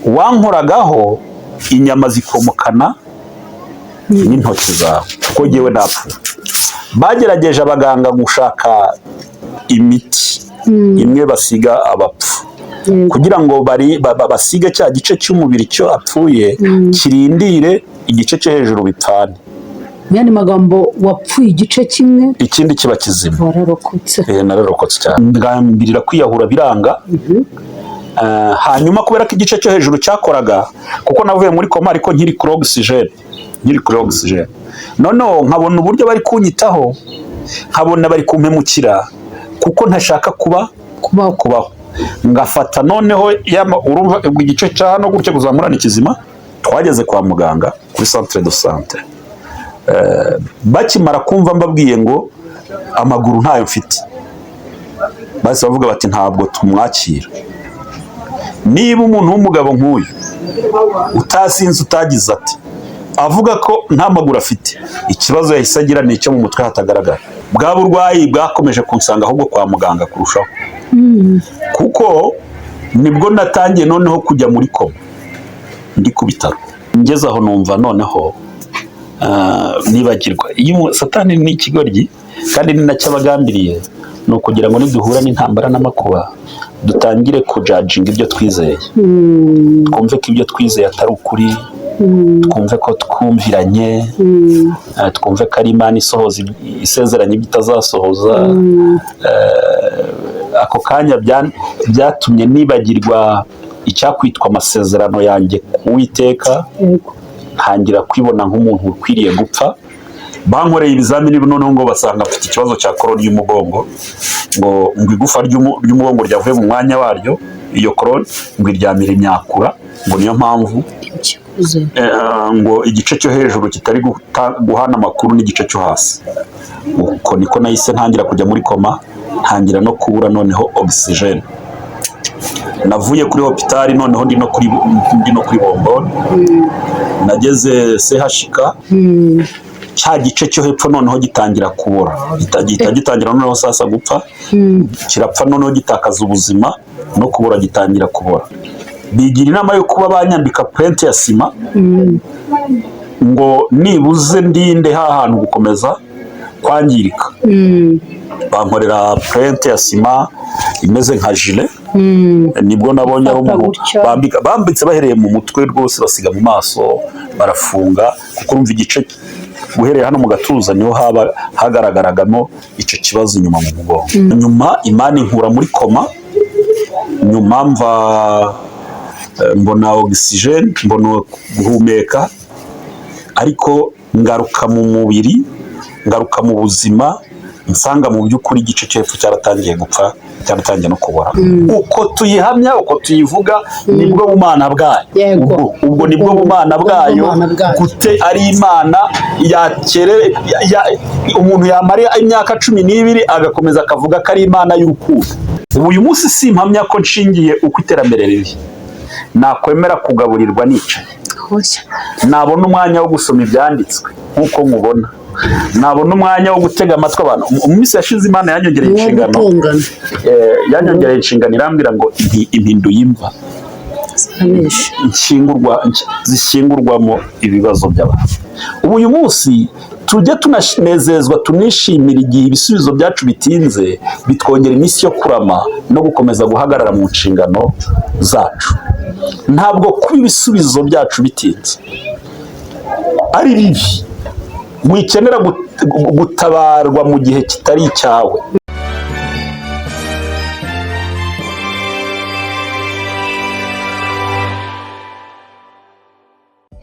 Wankoragaho inyama zikomokana n'intoki zawe, kuko ngewe napfuye. Bagerageje abaganga gushaka imiti imwe basiga abapfu kugira ngo basige cya gice cy'umubiri cyo apfuye, kirindire igice cyo hejuru bipfane. Mu yandi magambo, wapfuye igice kimwe, ikindi kiba kizima. Wararokotse. Nararokotse cyane, ngambirira kwiyahura biranga. Hanyuma kubera ko igice cyo hejuru cyakoraga, kuko navuye muri koma ariko nkiri kuri oxygène, nkiri kuri oxygène, noneho nkabona uburyo bari kunyitaho, nkabona bari kumpemukira kuko ntashaka kuba kubaho. Kubaho. Ngafata noneho urumva ubwo igice cya hano gutya kuzamura ni kizima. Twageze kwa muganga kuri centre de santé, bakimara kumva mbabwiye ngo amaguru ntayo mfite, bahise bavuga bati: "Ntabwo tumwakira. Niba umuntu w'umugabo nk'uyu utasinze, utagize ati, avuga ko nta maguru afite, ikibazo yahise agira ni icyo mu mutwe hatagaragara." Bwa burwayi bwakomeje kunsanga ahubwo kwa muganga kurushaho, kuko nibwo natangiye noneho kujya muri koma ndi ku bitaro. Ngeze aho numva noneho nibagirwa iyo satani ni ikigoryi, kandi ni nacyo abagambiriye, ni ukugira ngo niduhura n'intambara n'amakuba dutangire kujudginga ibyo twizeye, twumve ko ibyo twizeye atari ukuri, twumve ko twumviranye, twumve ko ari Imana isohoza isezeranya ibyo itazasohoza. Ako kanya byatumye nibagirwa icyakwitwa amasezerano yanjye ku Uwiteka, ntangira kwibona nk'umuntu ukwiriye gupfa. Bankoreye ibizamini noneho ngo basanga mfite ikibazo cya colonne y'umugongo, ngo igufa ry'umugongo ryavuye mu mwanya waryo, iyo colonne ngo iryamira imyakura, ngo niyo mpamvu Impyiko. Ngo igice cyo hejuru kitari guhana amakuru n'igice cyo hasi. Uko niko nahise ntangira kujya muri koma, ntangira no kubura noneho oxygène. Navuye kuri hôpital noneho ndi no kuri bombone. Nageze CHK, cya gice cyo hepfo noneho gitangira kubora, gihita gitangira noneho sasa gupfa, kirapfa noneho gitakaza ubuzima no kubora, gitangira kubora. Bigira inama yo kuba banyambika plinthe ya sima ngo nibuze ndinde ha hantu gukomeza kwangirika. Bankorera plinthe ya sima imeze nka gilet. Nibwo nabonye aho Ifata umuntu gutya. bambitse bahereye mu mutwe rwose, basiga mu maso barafunga, kuko urumva igice guhereye hano mu gatuza niho haba hagaragaragamo icyo kibazo inyuma mu mugongo. Nyuma Imana inkura muri koma, nyuma mva mbona oxygène, mbona guhumeka, ariko ngaruka mu mubiri, ngaruka mu buzima, nsanga mu by'ukuri igice cyo hepfo cyaratangiye gupfa, cyaratangiye no kubora. Uko tuyihamya, uko tuyivuga, nibwo bumana bwayo. Ubwo nibwo bumana bwayo. Bumana bwayo. Gute ari Imana yakere umuntu yamara imyaka 12 agakomeza akavuga ko ari Imana y'urukundo? Ubu uyu munsi simpamya ko nshingiye uko iterambere riri nakwemera kugaburirwa nicaye. Hoya. Nabona umwanya wo gusoma ibyanditswe nk'uko nkubona, nabona umwanya wo gutega amatwi abantu. Mu minsi yashize Imana yanyongereye Uwo inshingano. gutongana. Yanyongereye inshingano, irambwira ngo impinduye imva Abenshi. zishyingurwamo ibibazo by'abantu. Ubu uyu munsi tujye tunanezezwa, tunishimira igihe ibisubizo byacu bitinze, bitwongera iminsi yo kurama no gukomeza guhagarara mu nshingano zacu. Ntabwo kuba ibisubizo byacu bitinze ari bibi. Wikenera gutabarwa mu gihe kitari icyawe.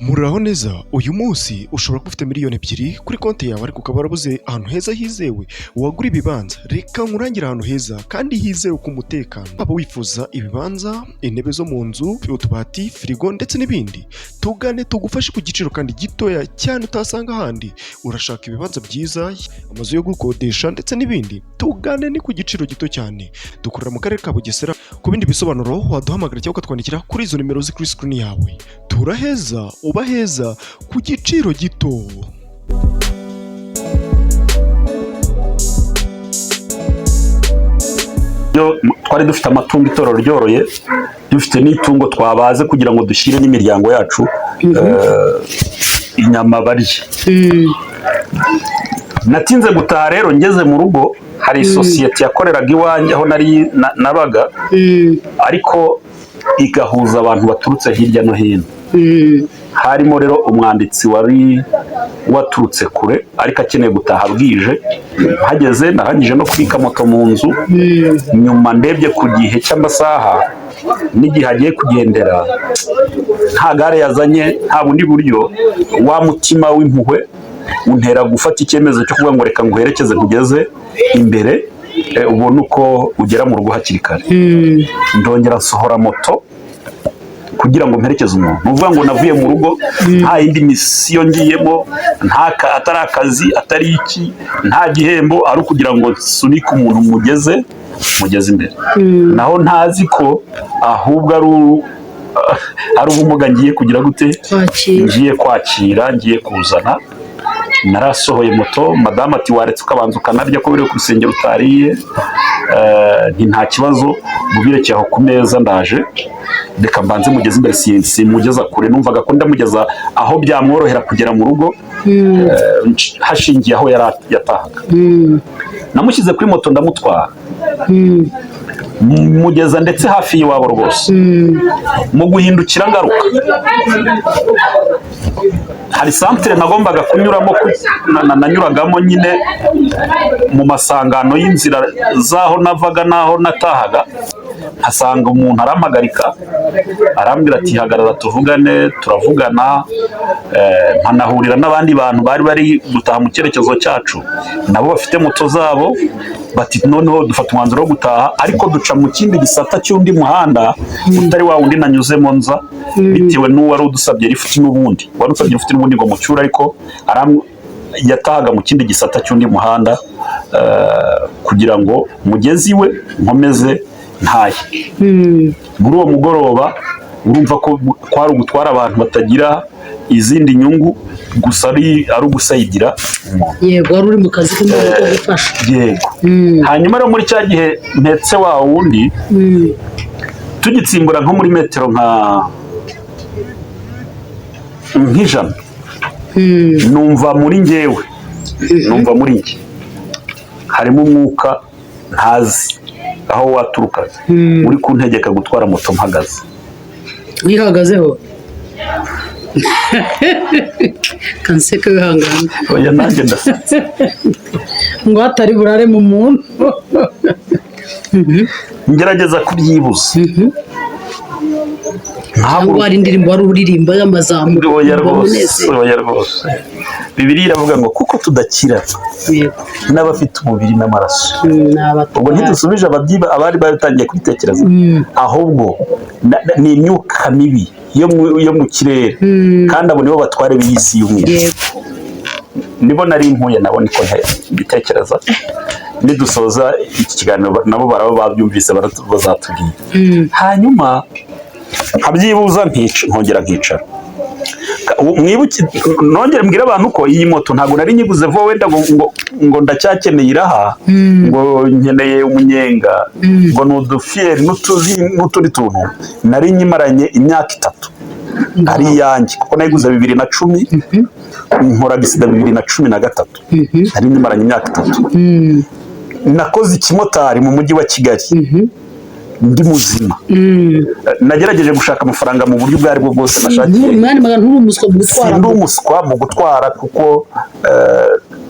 Muraho neza. Uyu munsi ushobora kuba ufite miliyoni 2 kuri konti yawe, ariko ukaba warabuze ahantu heza hizewe wagura ibibanza. Reka nkurangire ahantu heza kandi hizewe ku mutekano. Waba wifuza ibibanza, intebe zo mu nzu, utubati, firigo ndetse n'ibindi, tugane tugufashe ku giciro kandi gitoya cyane utasanga ahandi. Urashaka ibibanza byiza, amazu yo gukodesha ndetse n'ibindi, tugane, ni ku giciro gito cyane. Dukorera mu karere ka Bugesera. Ku bindi bisobanuro waduhamagara cyangwa ukatwandikira kuri izo nimero ziri kuri screen yawe. Turaheza uba heza ku giciro gito. Iyo twari dufite amatungo, itorero ryoroye, dufite n'itungo twabaze kugira ngo dushyire n'imiryango yacu inyama barye. Natinze gutaha rero. Ngeze mu rugo, hari isosiyete yakoreraga iwanjye aho nari nabaga, ariko igahuza abantu baturutse hirya no hino. Harimo rero umwanditsi wari waturutse kure ariko akeneye gutaha bwije. Hageze narangije no kubika moto mu nzu. Nyuma ndebye ku gihe cy'amasaha n'igihe agiye kugendera, nta gare yazanye, nta bundi buryo, wa mutima w'impuhwe untera gufata icyemezo cyo kuvuga ngo reka nguherekeze nkugeze imbere, ubone uko ugera mu rugo hakiri kare. Ndongera nsohora moto kugira ngo mperekeze umuntu. Ni ukuvuga ngo navuye mu rugo nta yindi mission ngiyemo, atari akazi, atari iki, nta gihembo, ari ukugira ngo nsunike umuntu mugeze imbere. Naho ntazi ko ahubwo ari ubumuga ngiye kugira gute? Kwakira. Ngiye kwakira, ngiye kuzana. Narasohoye moto, madamu ati: "Waretse ukabanza ukanarya ko biri ku rusengero utariye?" Nti: "Nta kibazo, mubirekeye aho ku meza, ndaje, reka mbanze mugeze imbere." Simugeza kure, numvaga ko ndamugeza aho byamworohera kugera mu rugo, hashingiye aho yari yatahaga. Namushyize kuri moto, ndamutwara, mugeza ndetse hafi y'iwabo rwose. Mu guhindukira ngaruka, hari santere nagombaga kunyuramo, nanyuragamo nyine mu masangano y'inzira z'aho navaga n'aho natahaga, nkasanga umuntu arampagarika, arambwira ati: "Hagarara tuvugane." Turavugana, nkanahurira n'abandi bantu bari bari gutaha mu cyerekezo cyacu, nabo bafite moto zabo. Bati noneho dufata umwanzuro wo gutaha, ariko duca mu kindi gisata cy'undi muhanda utari wa wundi nanyuzemo nza, bitewe n'uwari udusabye lifuti n'ubundi wari usabye lifuti n'ubundi ngo mucyure, ariko yatahaga mu kindi gisata cy'undi muhanda, kugira ngo mugezi we nkomeze ntahe. Muri uwo mugoroba, urumva ko kwari ugutwara abantu batagira izindi nyungu, gusa ari ugusayidira umuntu. Yego, wari uri mu kazi k'umuntu ko gufasha. Yego. Hanyuma rero muri cya gihe mpetse wa wundi, tugitsimbura nko muri metero nk'ijana, numva muri njyewe, numva muri njye harimo umwuka ntazi aho waturukaga uri kuntegeka gutwara moto mpagaze. Wihagazeho kanseka, wihangana. Oya, nanjye ndasetse. Ngo hatari burare mu muntu. Ngerageza kubyibuza. Cyangwa hari indirimbo wari uririmba y'amazamuko? Oya. Wumva Rwose. umunezero. Oya rwose. Bibiliya iravuga ngo kuko tudakirana n'abafite umubiri n'amaraso. Ni abatware. Ubwo ntidusubije ababyiba abari batangiye kubitekereza, ahubwo ni imyuka mibi yo mu kirere, kandi abo nibo batware b'iyi si y'umwijima. Nibo nari mpuye nabo, niko mbitekereza. Nidusoza iki kiganiro nabo baraba babyumvise, bazatubwira. Hanyuma nkabyibuza, nkongera nkicara. Mwibuke, nongere mbwire abantu ko iyi moto ntabwo nari nyiguze vuba wenda ngo ndacyakeneye iraha, ngo nkeneye umunyenga, ngo ni udufiyeri n'utundi tuntu. Nari nyimaranye imyaka 3 ari iyanjye, kuko nayiguze 2010, nkora accident 2013. Nari nyimaranye imyaka 3. Nakoze ikimotari mu mujyi wa Kigali ndi muzima. Nagerageje gushaka amafaranga mu buryo ubwo aribwo bwose nashakiye. Mwanya magana, nturi umuswa mu gutwara. Sindi umuswa mu gutwara, kuko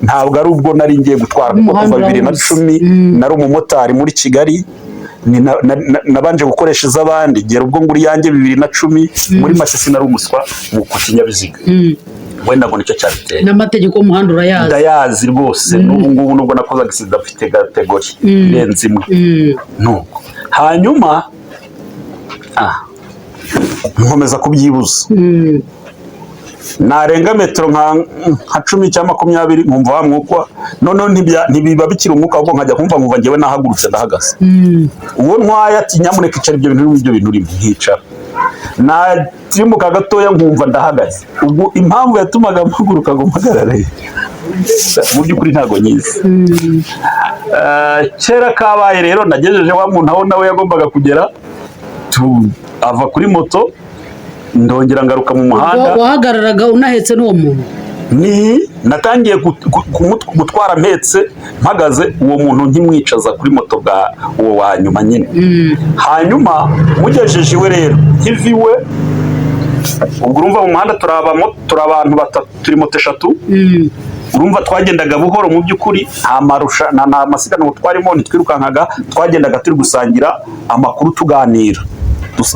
ntabwo ari ubwo nari ngiye gutwara, kuko Umuhanda kuva bibiri na urawuzi. cumi nari umumotari muri Kigali. Nabanje gukoresha iz'abandi, gera ubwo ngura iyanjye 2010 muri Masisi. Nari umuswa mu ku kinyabiziga, wenda ngo nicyo cyabiteye. N'amategeko y'umuhanda urayazi. Ndayazi rwose. N'ubu ngubu, nubwo nakoze accident, mfite catégorie irenze imwe. Nuko hanyuma nkomeza kubyibuza, narenga metero nka 10 cyangwa 20, nkumva wa mwuka noneho ntibiba bikiri umwuka, ahubwo nkajya kumva nkumva njyewe nahagurutse, ndahagaze. Uwo ntwaye ati: "Nyamuneka icara, ibyo bintu urimo, ibyo bintu urimo." Nkicara, natimbuka gatoya nkumva ndahagaze. Ubwo impamvu yatumaga mpaguruka ngo mpagarare, mu by'ukuri ntabwo nyizi. Kera kabaye rero, nagejeje wa muntu aho nawe yagombaga kugera, ava kuri moto, ndongera ngaruka mu muhanda. Wahagararaga unahetse n'uwo muntu? Ni natangiye gutwara mpetse, mpagaze, uwo muntu nkimwicaza kuri moto bwa uwo wa nyuma nyine. Hanyuma mugejeje iwe rero, nkiva iwe, ubwo urumva mu muhanda turi abantu batatu, turi moto eshatu. Urumva twagendaga buhoro mu by'ukuri, nta marusha, nta masiganwa twarimo, ntitwirukankaga, twagendaga turi gusangira amakuru, tuganira.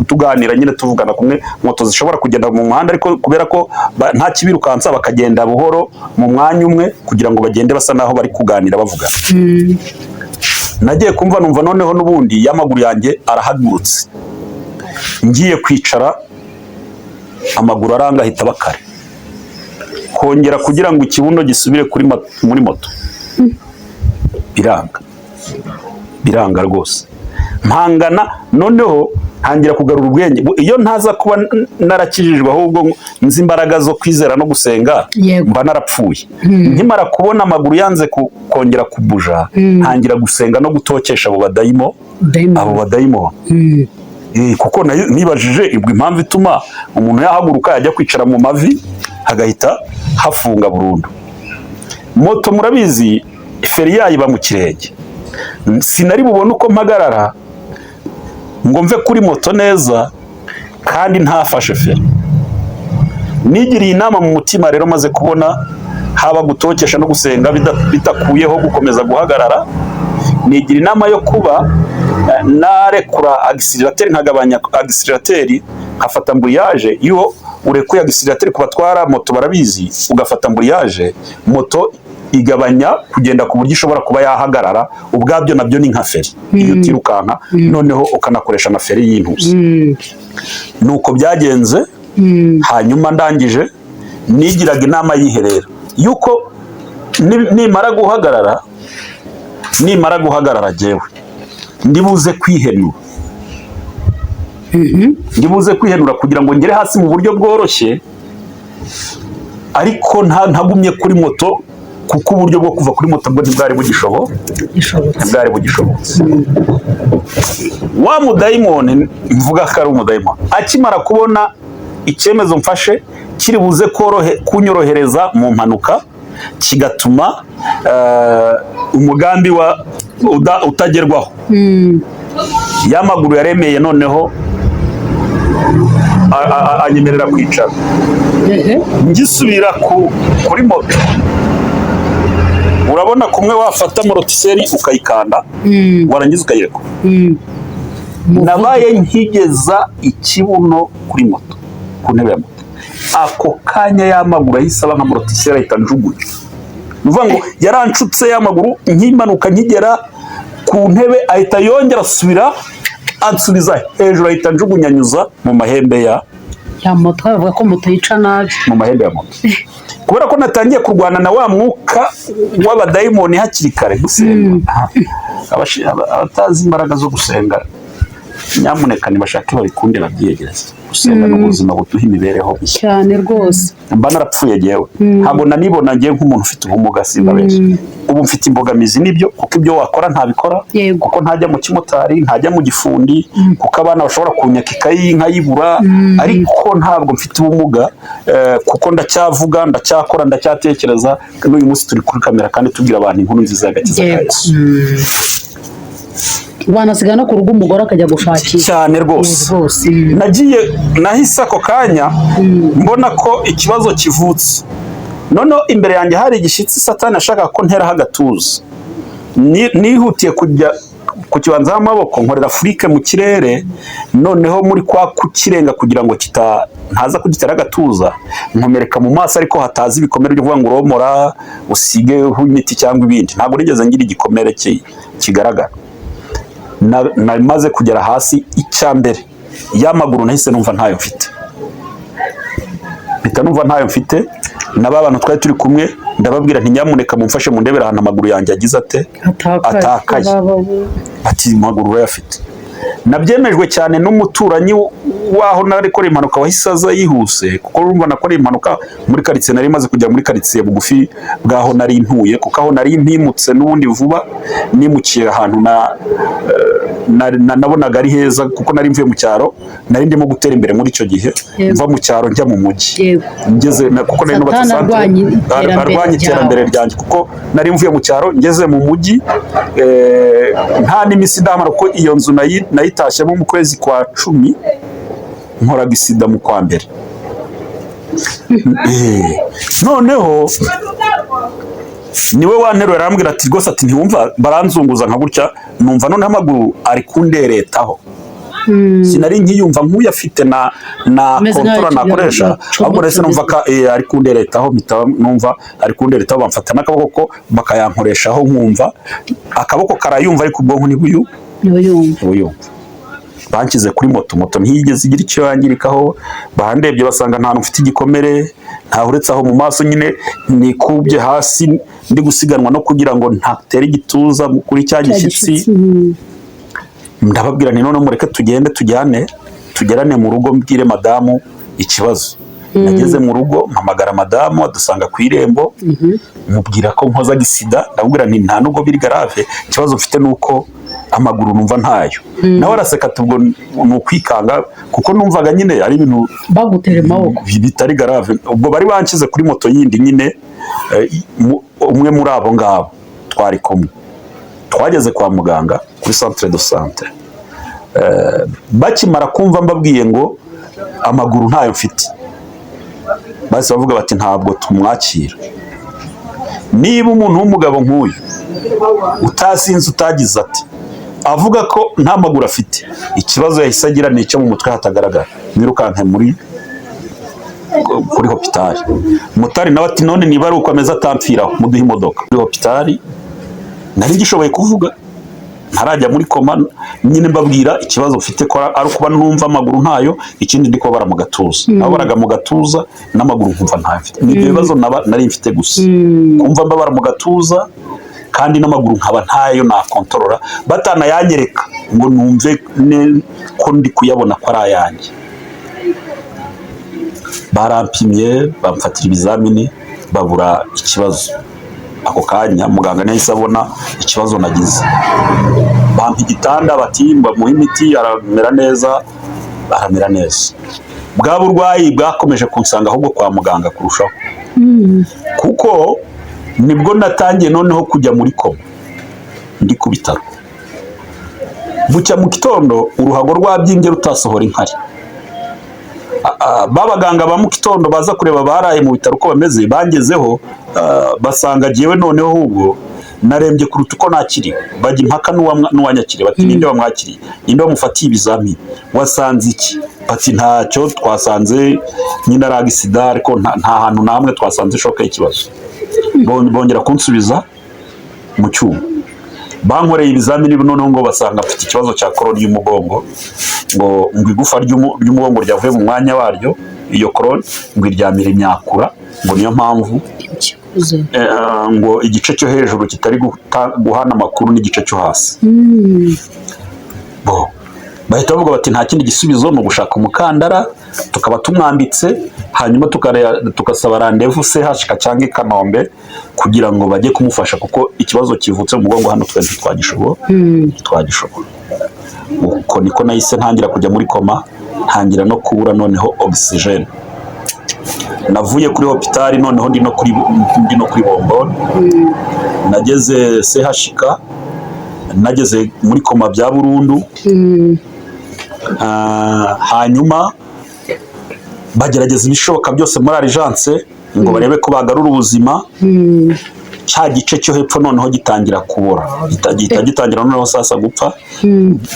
Tuganira nyine, tuvugana kumwe moto zishobora kugenda mu muhanda, ariko kubera ko nta kibirukansa, bakagenda buhoro mu mwanya umwe kugira ngo bagende basa naho bari kuganira, bavugana. Nagiye kumva numva noneho n'ubundi y'amaguru yanjye arahagurutse, ngiye kwicara amaguru aranga, ahita aba kare, kongera kugira ngo ikibuno gisubire muri moto biranga, biranga rwose. Mpangana noneho ntangira kugarura ubwenge. Iyo ntaza kuba narakijijwe, ahubwo nzi imbaraga zo kwizera no gusenga, mba narapfuye. Nkimara kubona amaguru yanze kongera kubuja, ntangira gusenga no gutokesha abo badayimo, Dayimoni. abo badayimoni. Kuko nibajije ibwo impamvu ituma umuntu yahaguruka, yajya kwicara mu mavi hagahita hafunga burundu. Moto murabizi, feri yayo iba mu kirenge. Sinari bubone uko mpagarara ngo mve kuri moto neza kandi ntafashe feri. Nigiriye inama mu mutima rero, maze kubona haba gutokesha no gusenga bidakuyeho gukomeza guhagarara, nigira inama yo kuba narekura accélérateur, nkagabanya accélérateur, nkafata embrayage. Iyo urekuye accélérateur, ku batwara moto barabizi, ugafata embrayage, moto igabanya kugenda ku buryo ishobora kuba yahagarara. Ubwabyo nabyo ni nka feri iyo utirukanka, noneho ukanakoresha na feri y'intuzi. Nuko byagenze. Hanyuma ndangije nigiraga inama yiherera yuko nimara guhagarara jyewe ndibuze kwihenura, ndibuze kwihenura kugira ngo ngere hasi mu buryo bworoshye, ariko ntagumye kuri moto, kuko uburyo bwo kuva kuri moto bwo ntibwari bugishoboka. Gishobotse. Ntibwari bugishobotse. Wa mudayimoni, mvuga ko ari umudayimoni, akimara kubona icyemezo mfashe kiri buze kunyorohereza mu mpanuka, kigatuma umugambi wa utagerwaho, ya maguru yaremeye, noneho anyemerera kwicara. Ngisubira kuri moto, urabona kumwe wafata amortisseur ukayikanda, warangiza ukayirekura, nabaye nkigeza ikibuno kuri moto, ku ntebe ya moto, ako kanya y'amaguru ahise aba nka amortisseur, ahita njugunya. Ni ukuvuga ngo yaranshutse y'amaguru, nkimanuka nkigera ku ntebe ahita yongera asubira ansubiza hejuru, ahita njugunyanyuza mu mahembe ya Ya moto. Bavuga ko moto yica nabi. Mu mahembe ya moto, kubera ko natangiye kurwana na wa mwuka w'abadayimoni hakiri kare. Gusenga, abatazi imbaraga zo gusenga, nyamuneka nibashake babikunde, babyiyegereze. Gusenga ni ubuzima buduha imibereho mishya. Cyane rwose. Mba narapfuye jyewe, ntabwo nanibona ngewe nk'umuntu ufite ubumuga, simbabeshya. Ubu mfite imbogamizi nibyo, kuko ibyo wakora ntabikora, kuko ntajya mu kimotari, ntajya mu gifundi, kuko abana bashobora kunyaka ikayi nkayibura, ariko ntabwo mfite ubumuga, kuko ndacyavuga, ndacyakora, ndacyatekereza. N'uyu munsi turi kuri kamera kandi tubwira abantu inkuru nziza y'agakiza ka Yesu. Wanasiga no ku rugo, umugore akajya gushakisha. Cyane rwose. Rwose. Nagiye, nahise ako kanya mbona ko ikibazo kivutse. Noneho imbere yanjye hari igishyitsi Satani ashaka ko nteraho agatuza. Nihutiye kujya ku kibanza amaboko, nkorera afurike mu kirere, noneho muri kwa kukirenga kugira ngo kita ntaza kugitera agatuza, nkomereka mu maso, ariko hatazi ibikomere byo kuvuga ngo uromora usigeho imiti cyangwa ibindi. Ntabwo nigeze ngira igikomere kigaragara. Namaze kugera hasi, icya mbere y'amaguru nahise numva ntayo mfite, mpita numva ntayo mfite. Na ba bantu twari turi kumwe ndababwira nti: "Nyamuneka mumfashe mundebere ahantu amaguru yanjye agize ate?" Atakaye. Atakaye. Ati: "Amaguru urayafite." Nabyemejwe cyane n'umuturanyi. waho narekora impanuka wahise aza yihuse, kuko urumva nakoreye impanuka muri karitsiye, nari maze kujya muri karitsiye bugufi bw'aho nari ntuye, kuko aho nari ntimutse n'ubundi vuba nimukiye ahantu nabonaga ari heza, kuko nari mvuye mu cyaro, nari ndimo gutera imbere muri icyo gihe. Mva mu cyaro njya mu mujyi. Ngeze kuko nari nubatse Satani santere. arwanya iterambere Arwanya ryawe. iterambere ryanjye, kuko nari mvuye mu cyaro ngeze mu mujyi, nta n'iminsi ndamara, kuko iyo nzu nayitashyemo mu kwezi kwa 10, nkora accident mu kwa mbere. Noneho niwe wanteruye, arambwira ati rwose, ati ntiwumva baranzunguza nka gutya, numva noneho amaguru ari kunderetaho, sinari nkiyumva nk'uyafite na Ameze nk'aho control nakoresha, yacomotse. Ahubwo nahise numva ka ari kunderetaho, mpita numva ari kunderetaho, bamfata n'akaboko ko bakayankoreshaho, nkumva akaboko karayumva ariko ubwonko ntibuyu Niwe yumva. Ntibuyumva. Banshyize kuri moto, moto ntiyigeze igira icyo yangirikaho. Bandebye basanga nta hantu mfite igikomere, ntaho uretse aho mu maso nyine nikubye hasi ndi gusiganwa no kugira ngo ntatera igituza kuri cya gishyitsi. Ndababwira nti noneho mureke tugende, tujyane, tugerane mu rugo, mbwire madamu ikibazo. Nageze mu rugo mpamagara madamu, adusanga ku irembo, mubwira ko nkoza accident. Ndamubwira nti nta nubwo biri grave, ikibazo mfite ni uko amaguru numva ntayo. Nawe araseka ati ubwo ni ukwikanga, kuko numvaga nyine ari ibintu Bagutera amaboko. bitari grave. Ubwo bari banshyize kuri moto yindi nyine, umwe muri abo ngabo twari kumwe. Twageze kwa muganga kuri centre de santé, bakimara kumva mbabwiye ngo amaguru ntayo mfite, bahise bavuga bati ntabwo tumwakira. Niba umuntu w'umugabo nk'uyu utasinze, utagize ati, avuga ko nta maguru afite, ikibazo yahise agira ni icyo mu mutwe hatagaragara, mwirukanke kuri hopitali. Motari nawe ati none niba ari uko ameze atampfiraho, muduhe imodoka. Kuri hopitali nari ngishoboye kuvuga, ntarajya muri koma nyine, mbabwira ikibazo mfite ko ari ukuba numva amaguru ntayo, ikindi ndi kubabara mu gatuza. Nababaraga mu gatuza n'amaguru nkumva ntayo mfite. Ni ibyo bibazo nari mfite gusa, kumva mbabara mu gatuza kandi n'amaguru nkaba ntayo nakontorora, batanayanyereka ngo numve ko ndi kuyabona ko ari ayanjye. Barampimye, bamfatira ibizamini, babura ikibazo. Ako kanya muganga ntiyahise abona ikibazo nagize. Bampa igitanda, bati bamuha imiti aramera neza. Aramera neza. Bwa burwayi bwakomeje kunsanga ahubwo kwa muganga kurushaho, kuko nibwo natangiye noneho kujya muri koma ndi ku bitaro. Bucya mu gitondo uruhago rwabyimbye rutasohora inkari. Ba baganga ba mu gitondo baza kureba baraye mu bitaro uko bameze, bangezeho basanga jyewe noneho ahubwo narembye kuruta uko nakiriwe. Bajya impaka n'uwanyakiriye, bati ninde wamwakiriye? Ninde wamufatiye ibizamini? Wasanze iki? Bati ntacyo twasanze, nyine ari accident, ariko nta hantu na hamwe twasanze ishoka y'ikibazo. Bongera kunsubiza mu cyuma, bankoreye ibizamini noneho ngo basanga mfite ikibazo cya colonne y'umugongo, ngo igufa ry'umugongo ryavuye mu mwanya waryo, iyo colonne ngo iryamira imyakura, ngo niyo mpamvu Impyiko. Ngo igice cyo hejuru kitari guhana amakuru n'igice cyo hasi. Bo bahita bavuga bati nta kindi gisubizo, ni ugushaka umukandara tukaba tumwambitse, hanyuma tugasaba rendez-vous CHK cyangwa i Kanombe kugira ngo bajye kumufasha, kuko ikibazo kivutse mu mugongo hano twe ntitwagishobora, ntitwagishobora. Uko niko nahise ntangira kujya muri koma, ntangira no kubura noneho oxygène. Navuye kuri hopitali noneho ndi no kuri bombone. Nageze CHK, nageze muri koma bya burundu. Hanyuma bagerageza ibishoboka byose muri urgence ngo barebe ko bagarura ubuzima. Cya gice cyo hepfo noneho gitangira kubora, gihita gitangira noneho sasa gupfa,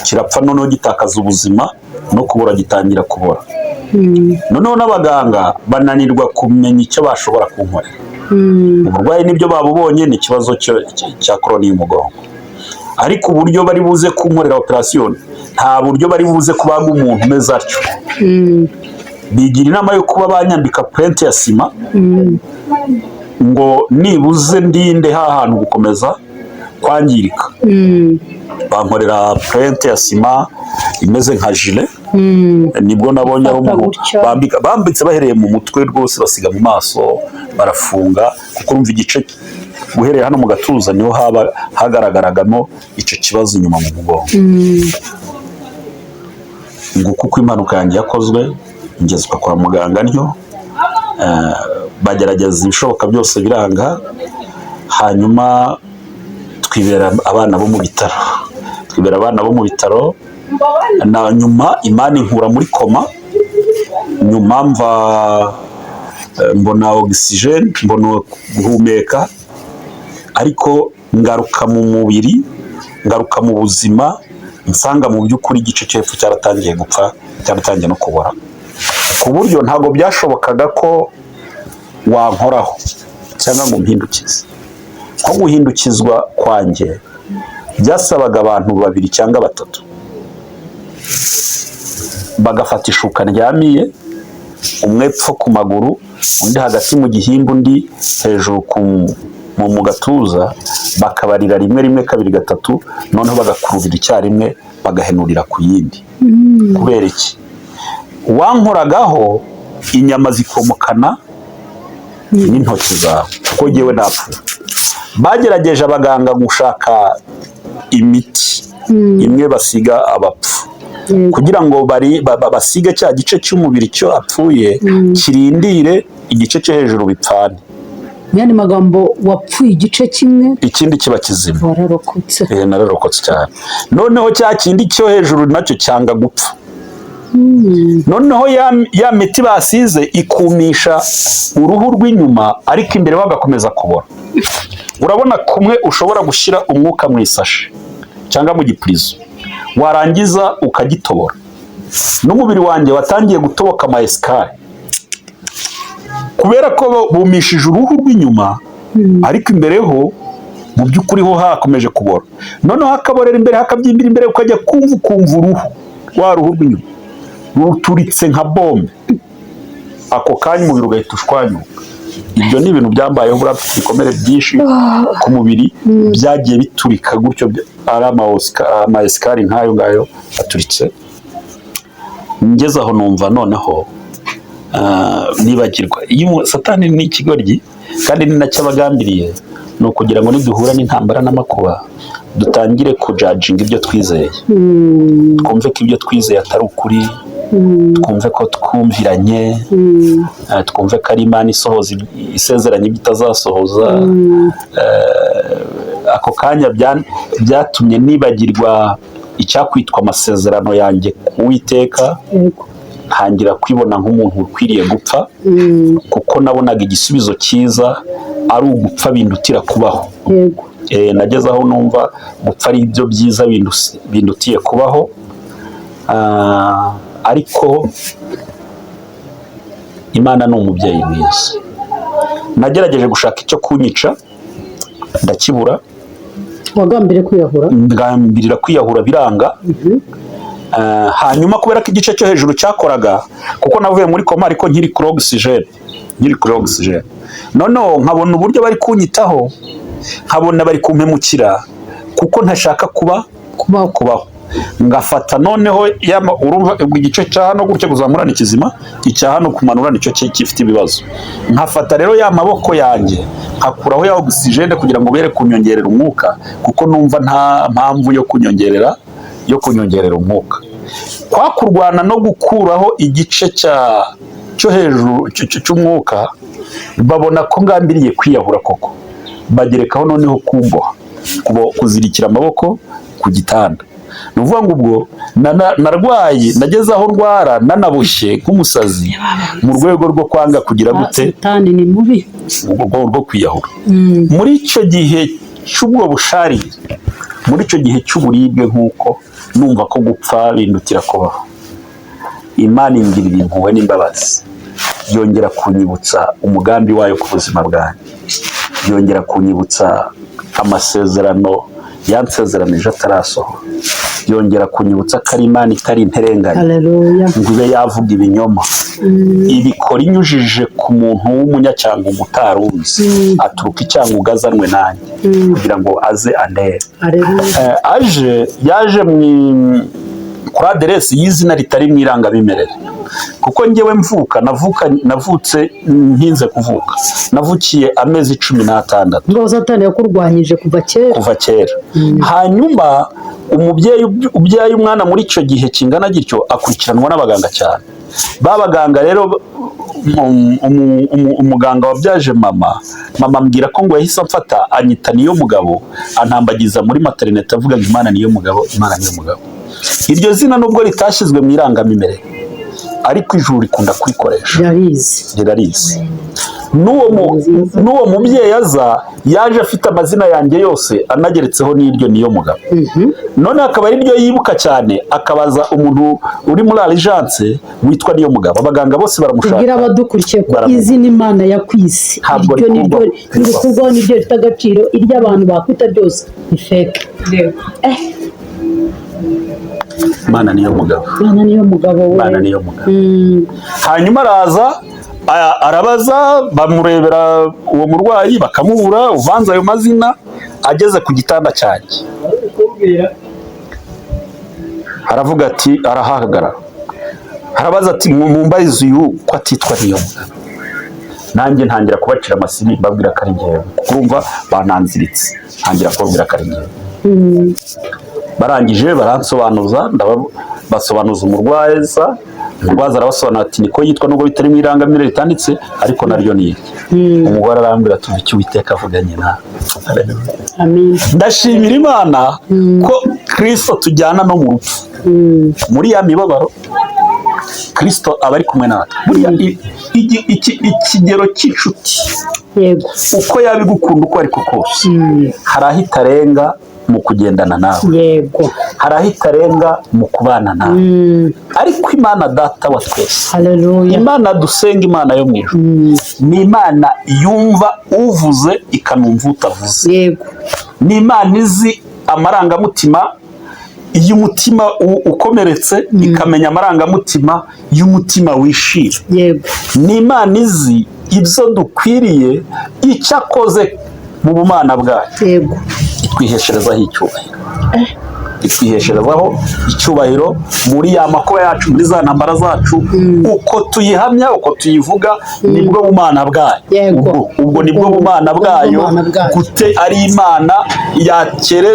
kirapfa noneho gitakaza ubuzima no kubora, gitangira kubora. Noneho n'abaganga bananirwa kumenya icyo bashobora kunkorera. Uburwayi nibyo babubonye, ni ikibazo cya colonne y'umugongo, ariko uburyo bari buze kunkorera operasiyo, nta buryo bari buze kubaga umuntu umeze atyo. Bigira inama yo kuba banyambika plinthe ya sima ngo nibuze ndinde ha hantu gukomeza kwangirika. Bankorera plinthe ya sima imeze nka gilet. Nibwo nabonye aho Ifata umuntu gutya. bambitse bahereye mu mutwe rwose, basiga mu maso, barafunga, kuko urumva igice guhereye hano mu gatuza niho haba hagaragaragamo icyo kibazo inyuma mu mugongo. Nguko uko impanuka yanjye yakozwe, ngezwa kwa muganga ntyo. Bagerageza ibishoboka byose biranga, hanyuma twibera abana bo mu bitaro, twibera abana bo mu bitaro. Na nyuma Imana inkura muri koma, nyuma mva mbona oxygen, mbona guhumeka, ariko ngaruka mu mubiri, ngaruka mu buzima, nsanga mu by'ukuri igice cyo hepfo cyaratangiye gupfa, cyaratangiye no kubora, ku buryo ntabwo byashobokaga ko wankoraho cyangwa ngo mpindukize. Nko guhindukizwa kwanjye byasabaga abantu babiri cyangwa batatu bagafata ishuka ndyamiye, umwe epfo ku maguru, undi hagati mu gihimba, undi hejuru mu gatuza, bakabarira rimwe, rimwe, kabiri, gatatu, noneho bagakururira icyarimwe, bagahenurira ku yindi. Kubera iki? Wankoragaho inyama zikomokana n'intoki zawe, kuko ngewe napfuye. Bagerageje abaganga gushaka imiti imwe basiga abapfu kugira ngo basige cya gice cy'umubiri cyo apfuye, kirindire igice cyo hejuru bipfane. Mu yandi magambo, wapfuye igice kimwe? Ikindi kiba kizima. Wararokotse. Eh, nararokotse cyane. Noneho cya kindi cyo hejuru nacyo cyanga gupfa. Noneho ya miti basize ikumisha uruhu rw'inyuma, ariko imbere bagakomeza kubora. Urabona kumwe ushobora gushyira umwuka mu isashi cyangwa mu gipurizo, warangiza ukagitobora? N'umubiri wanjye watangiye gutoboka ama esikari, kubera ko bumishije uruhu rw'inyuma, ariko imbere ho mu by'ukuri ho hakomeje kubora. Noneho hakaborera imbere, hakabyimbira imbere, ukajya kumva ukumva uruhu, rwa ruhu rw'inyuma ruturitse nka bombe. Ako kanya umubiri ugahita ushwanyuka. Ibyo ni ibintu byambayeho. Buriya mfite ibikomere byinshi ku mubiri byagiye biturika gutyo, ari ama esikari nk'ayo ngayo aturitse. Ngeze aho numva noneho nibagirwa iyo Satani ni ikigoryi, kandi ni nacyo abagambiriye, ni ukugira ngo niduhura n'intambara n'amakuba dutangire kujudginga ibyo twizeye, twumve ko ibyo twizeye atari ukuri, twumve ko twumviranye, twumve ko ari Imana isohoza isezeranye ibyo itazasohoza. Ako kanya byatumye nibagirwa icyakwitwa amasezerano yanjye ku Uwiteka, ntangira kwibona nk'umuntu ukwiriye gupfa, kuko nabonaga igisubizo cyiza ari ugupfa bindutira kubaho. Nageze aho numva gupfa ari byo byiza bindutiye kubaho. Ariko Imana ni umubyeyi mwiza. Nagerageje gushaka icyo kunyica ndakibura. Wagambiriye kwiyahura? Ngambirira kwiyahura biranga. Hanyuma kubera ko igice cyo hejuru cyakoraga, kuko navuye muri koma ariko nkiri kuri oxygen, nkiri kuri oxygen, noneho nkabona uburyo bari kunyitaho, nkabona bari kumpemukira kuko ntashaka kuba kubaho. Kubaho. Ngafata noneho urumva ubwo igice cya hano gutya kuzamura ni kizima, icya hano kumanura nicyo gifite ibibazo. Nkafata rero ya maboko yanjye nkakuraho ya oxygen kugira ngo bere kunyongerera umwuka, kuko numva nta mpamvu yo kunyongerera umwuka. Kwa kurwana no gukuraho igice cyo hejuru cy'umwuka, babona ko ngambiriye kwiyahura koko, bagerekaho noneho kumboha, kuzirikira amaboko ku gitanda. Ni ukuvuga ngo ubwo narwaye, nageze aho ndwara nanaboshye nk'umusazi mu rwego rwo kwanga kugira gute? Satani ni mubi. Urwo rwo kwiyahura. Muri icyo gihe cy'ubwo busharire, muri icyo gihe cy'uburibwe, nk'uko numva ko gupfa bindutira kubaho, Imana ingirira impuhwe n'imbabazi, yongera kunyibutsa umugambi wayo ku buzima bwanjye, yongera kunyibutsa amasezerano yansezeranije atarasohora, yongera kunyibutsa ko ari Imana itari interenganya Haleluya. ngo ibe yavuga ibinyoma. Ibikora inyujije ku muntu w'umunyacyangugu utarunzi, aturuka icyangugu azanwe nanjye kugira ngo aze andebe. Haleluya. Aje yaje mu Kuri aderesi y'izina ritari mu irangamimerere, kuko njyewe mvuka navutse ntinze kuvuka, navukiye amezi 16. Ngo Satani yakurwanyije kuva kera. Kuva kera. Hanyuma umubyeyi ubyaye umwana muri icyo gihe kingana gityo akurikiranwa n'abaganga cyane. Ba baganga rero, umuganga wabyaje mama, mama ambwira ko ngo yahise amfata anyita niyo mugabo, antambagiza muri maternité avuga ngo "Imana niyo mugabo, Imana niyo mugabo." Iryo zina nubwo ritashyizwe mu irangamimerere, ariko ijuru rikunda kurikoresha. Rirabizi. Rirabizi. N'uwo mubyeyi aza yaje afite amazina yanjye yose, anageretseho n'iryo niyo mugabo. None akaba ari ryo yibuka cyane, akabaza umuntu uri muri urgence witwa niyo mugabo, abaganga bose baramushaka. Tubwire abadukurikiye ko Baramuha. izina Imana yakwise Ntabwo iryo niryo rikurwaho. Nirikurwaho, niryo rifite agaciro. Iryo abantu bakwita byose ni fake. Imana niyo mugabo. Imana niyo mugabo we. Imana niyo mugabo. Hanyuma araza arabaza, bamurebera uwo murwayi bakamubura, uvanze ayo mazina. Ageze ku gitanda cyanjye aravuga ati, arahagarara arabaza ati: "Mumbarize uyu ko atitwa niyo mugabo?" Nanjye ntangira kubacira amasiri, mbabwira ko ari njyewe, kuko urumva bananziritse, ntangira kubabwira ko ari njyewe. Barangije baransobanuza, basobanuza umurwaza. Umurwaza arabasobanura ati: "Niko yitwa, nubwo bitari mu irangamimerere ritanditse, ariko naryo ni irye." Umugore arambwira ati: "Icyo Uwiteka avuganye nawe." Amin. Ndashimira Imana ko Kirisito tujyana no mu rupfu, muri ya mibabaro Kirisito aba ari kumwe natwe. Buriya ikigero cy'inshuti, uko yaba igukunda uko ariko kose, hari aho itarenga mu kugendana nawe, hari aho itarenga mu kubana nawe. Ariko Imana Data wa twese, Haleluya. Imana dusenga, Imana yo mu ijuru, ni Imana yumva uvuze ikanumva utavuze. Ni Imana izi amarangamutima y'umutima ukomeretse, ikamenya amarangamutima y'umutima wishimye. Ni Imana izi ibyo dukwiriye, icyo akoze mu bumana bwayo, itwihesherezaho icyubahiro, itwihesherezaho icyubahiro muri ya makuba yacu, muri za ntambara zacu. Uko tuyihamya, uko tuyivuga, nibwo bumana bwayo. Ubwo nibwo bumana bwayo. Bumana bwayo. Gute ari Imana yakere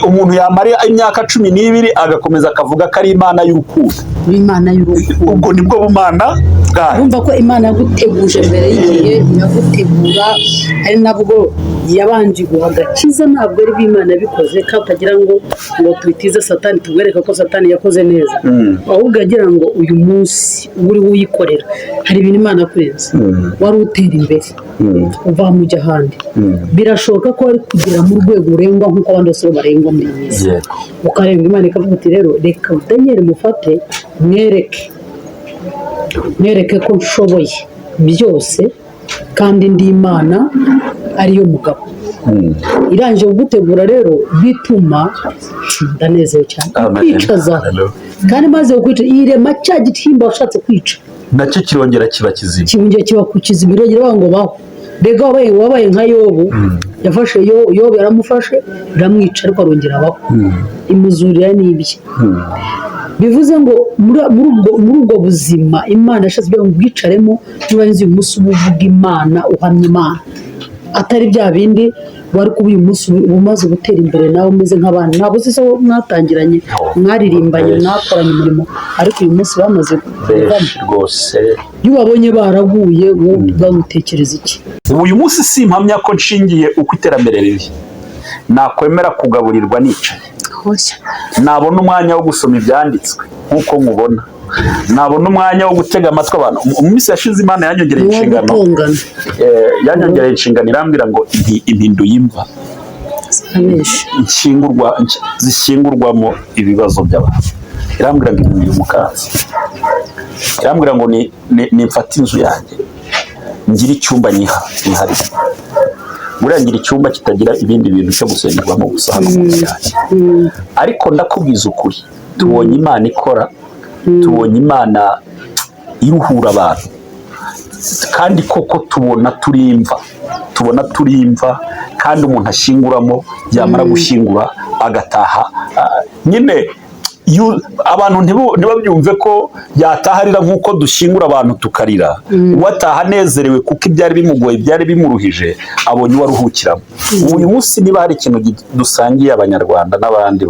umuntu yamara imyaka 12 agakomeza akavuga ko ari Imana y'urukundo? Imana y'urukundo. Ubwo nibwo bumana bwayo. Urumva ko Imana yaguteguje mbere y'igihe, iragutegura, ari nabwo yabanje guha agakiza. Ntabwo ari bwo Imana yabikoze ko utagira ngo tubitize Satani, tumwereke ko Satani yakoze neza, ahubwo agira ngo uyu munsi uba uri uyikorera. Hari ibintu Imana yakurenze, wari utera imbere, uva hamwe ujya ahandi. Birashoboka ko wari kugera mu rwego urengwa nk'uko abandi bose barengwa muri iyi minsi, ukarenga. Imana ikavuga iti: "Rero reka Daniel mufate, mwereke, mwereke ko nshoboye byose kandi ndi Imana ariyo mugabo." Irangije kugutegura rero, bituma ndanezerewe cyane. Amen. Kwicaza Hallelujah. kandi maze kukwica irema cya gitimba washatse kwica, nacyo kirongera kiba kizima. Kibungiye kiba ku kizima, irongera bavuga ngo baho. Mbega wabaye nka Yobu. Yafashe Yobu, yaramufashe iramwica, ariko arongera abaho, imuzurira n'ibye. Bivuze ngo muri ubwo buzima Imana yashatse kugira ngo ubwicaremo, niba uyu munsi uba uvuga Imana, uhamya Imana, atari bya bindi wari kuba uyu munsi uba umaze gutera imbere nawe umeze nk'abandi. Ntabwo uzi se mwatangiranye, mwaririmbanye, mwakoranye umurimo, ariko uyu munsi bamaze kuvamo. Benshi rwose. Iyo ubabonye baraguye, wowe bamutekereza iki? Ubu uyu munsi simpamya ko nshingiye uko iterambere riri nakwemera kugaburirwa nicaye, nabona umwanya wo gusoma ibyanditswe nk'uko nkubona, nabona umwanya wo gutega amatwi abantu. Mu minsi yashize Imana yanyongereye Uwo inshingano. gutongana. Yanyongereye inshingano, irambwira ngo impinduye imva Abenshi. zishyingurwamo ibibazo by'abantu. Irambwira ngo impinduye umukanzi, irambwira ngo nimfate inzu yanjye ngire icyumba nyiha nihariye. Buriya ngira icyumba kitagira ibindi bintu cyo gusengerwamo gusa hano mu nzu yanjye. Ariko ndakubwiza ukuri, tubonye Imana ikora, tubonye Imana iruhura abantu, kandi koko tubona turi imva, tubona turi imva kandi umuntu ashyinguramo, yamara gushyingura agataha. Nyine Abantu ntibabyumve ko yataha arira nk'uko dushyingura abantu tukarira. Uwo ataha anezerewe kuko ibyari bimugoye, byari bimuruhije, abonye uwo aruhukiramo. Uyu munsi niba hari ikintu dusangiye Abanyarwanda n'abandi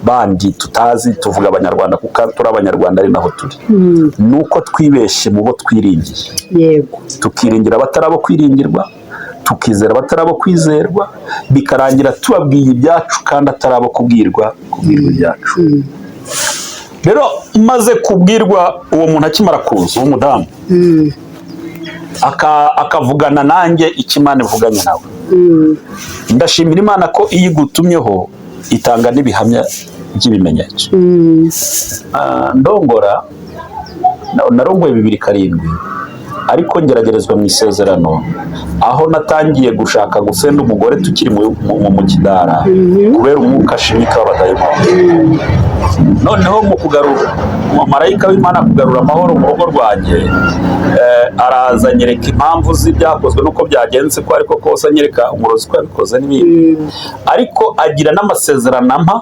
bandi tutazi, tuvuga Abanyarwanda kuko turi Abanyarwanda, ari naho turi, ni uko twibeshye mu bo twiringiye, tukiringira abatari abo kwiringirwa, tukizera abatari abo kwizerwa, bikarangira tubabwiye ibyacu kandi atari abo kubwirwa ibyacu. Rero maze kubwirwa, uwo muntu akimara kuza, uwo mudamu akavugana nanjye icyo Imana ivuganye nawe, ndashimira Imana ko iyo igutumyeho itanga n'ibihamya by'ibimenyetso. Ndongora, narongoye 2007, ariko ngeragerezwa mu isezerano aho natangiye gushaka gusenda umugore tukiri mu kidara kubera umwuka shimika w'abadayimoni. Noneho mu kugarura, marayika w'Imana kugarura amahoro mu rugo rwanjye, araza anyereka impamvu z'ibyakozwe n'uko byagenze, ko ariko kose anyereka umurozi ko yabikoze n'ibindi, ariko agira n'amasezerano ampa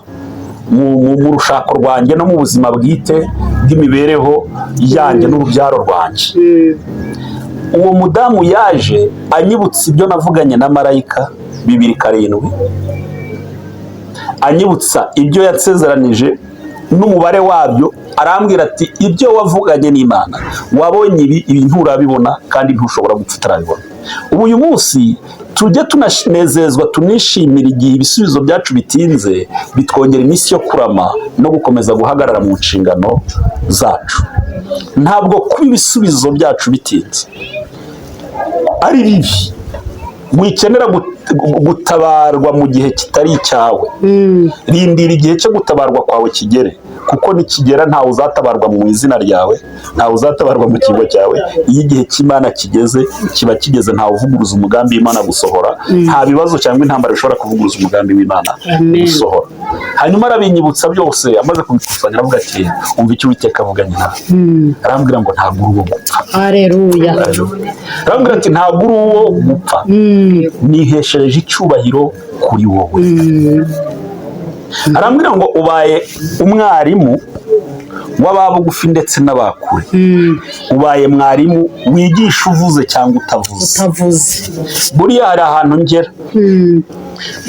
mu rushako rwanjye no mu buzima bwite bw'imibereho yanjye n'urubyaro rwanjye. Uwo mudamu yaje anyibutsa ibyo navuganye na marayika 2007, anyibutsa ibyo yansezeranije n'umubare wabyo. Arambwira ati: "Ibyo wavuganye n'Imana wabonye ibi, ibi nturabibona kandi ntushobora gupfa utarabibona." Ubu uyu munsi tujye tunanezezwa, tunishimira igihe ibisubizo byacu bitinze, bitwongera iminsi yo kurama no gukomeza guhagarara mu nshingano zacu. Ntabwo kuba ibisubizo byacu bitinze ari bibi. Wikenera gutabarwa mu gihe kitari icyawe. Rindira igihe cyo gutabarwa kwawe kigere, kuko nikigera ntawe uzatabarwa mu izina ryawe, ntawe uzatabarwa mu kigo cyawe. Iyo igihe cy'Imana kigeze, kiba kigeze. Ntawe uvuguruza umugambi w'Imana gusohora. Nta bibazo cyangwa intambara bishobora kuvuguruza umugambi w'Imana Amen. gusohora. Hanyuma arabinyibutsa byose. Amaze kubikusanya, aravuga ati: "Umva icyo Uwiteka avuganye nawe." Arambwira ngo ntabwo uri uwo gupfa. Hareruya. Arambwira ati: "Ntabwo uri uwo gupfa, niheshereje icyubahiro kuri wowe." Arambwira ngo ubaye umwarimu w'ababugufi ndetse n'abakure, ubaye mwarimu wigisha uvuze cyangwa utavuze. Utavuze. Buriya hari ahantu ngera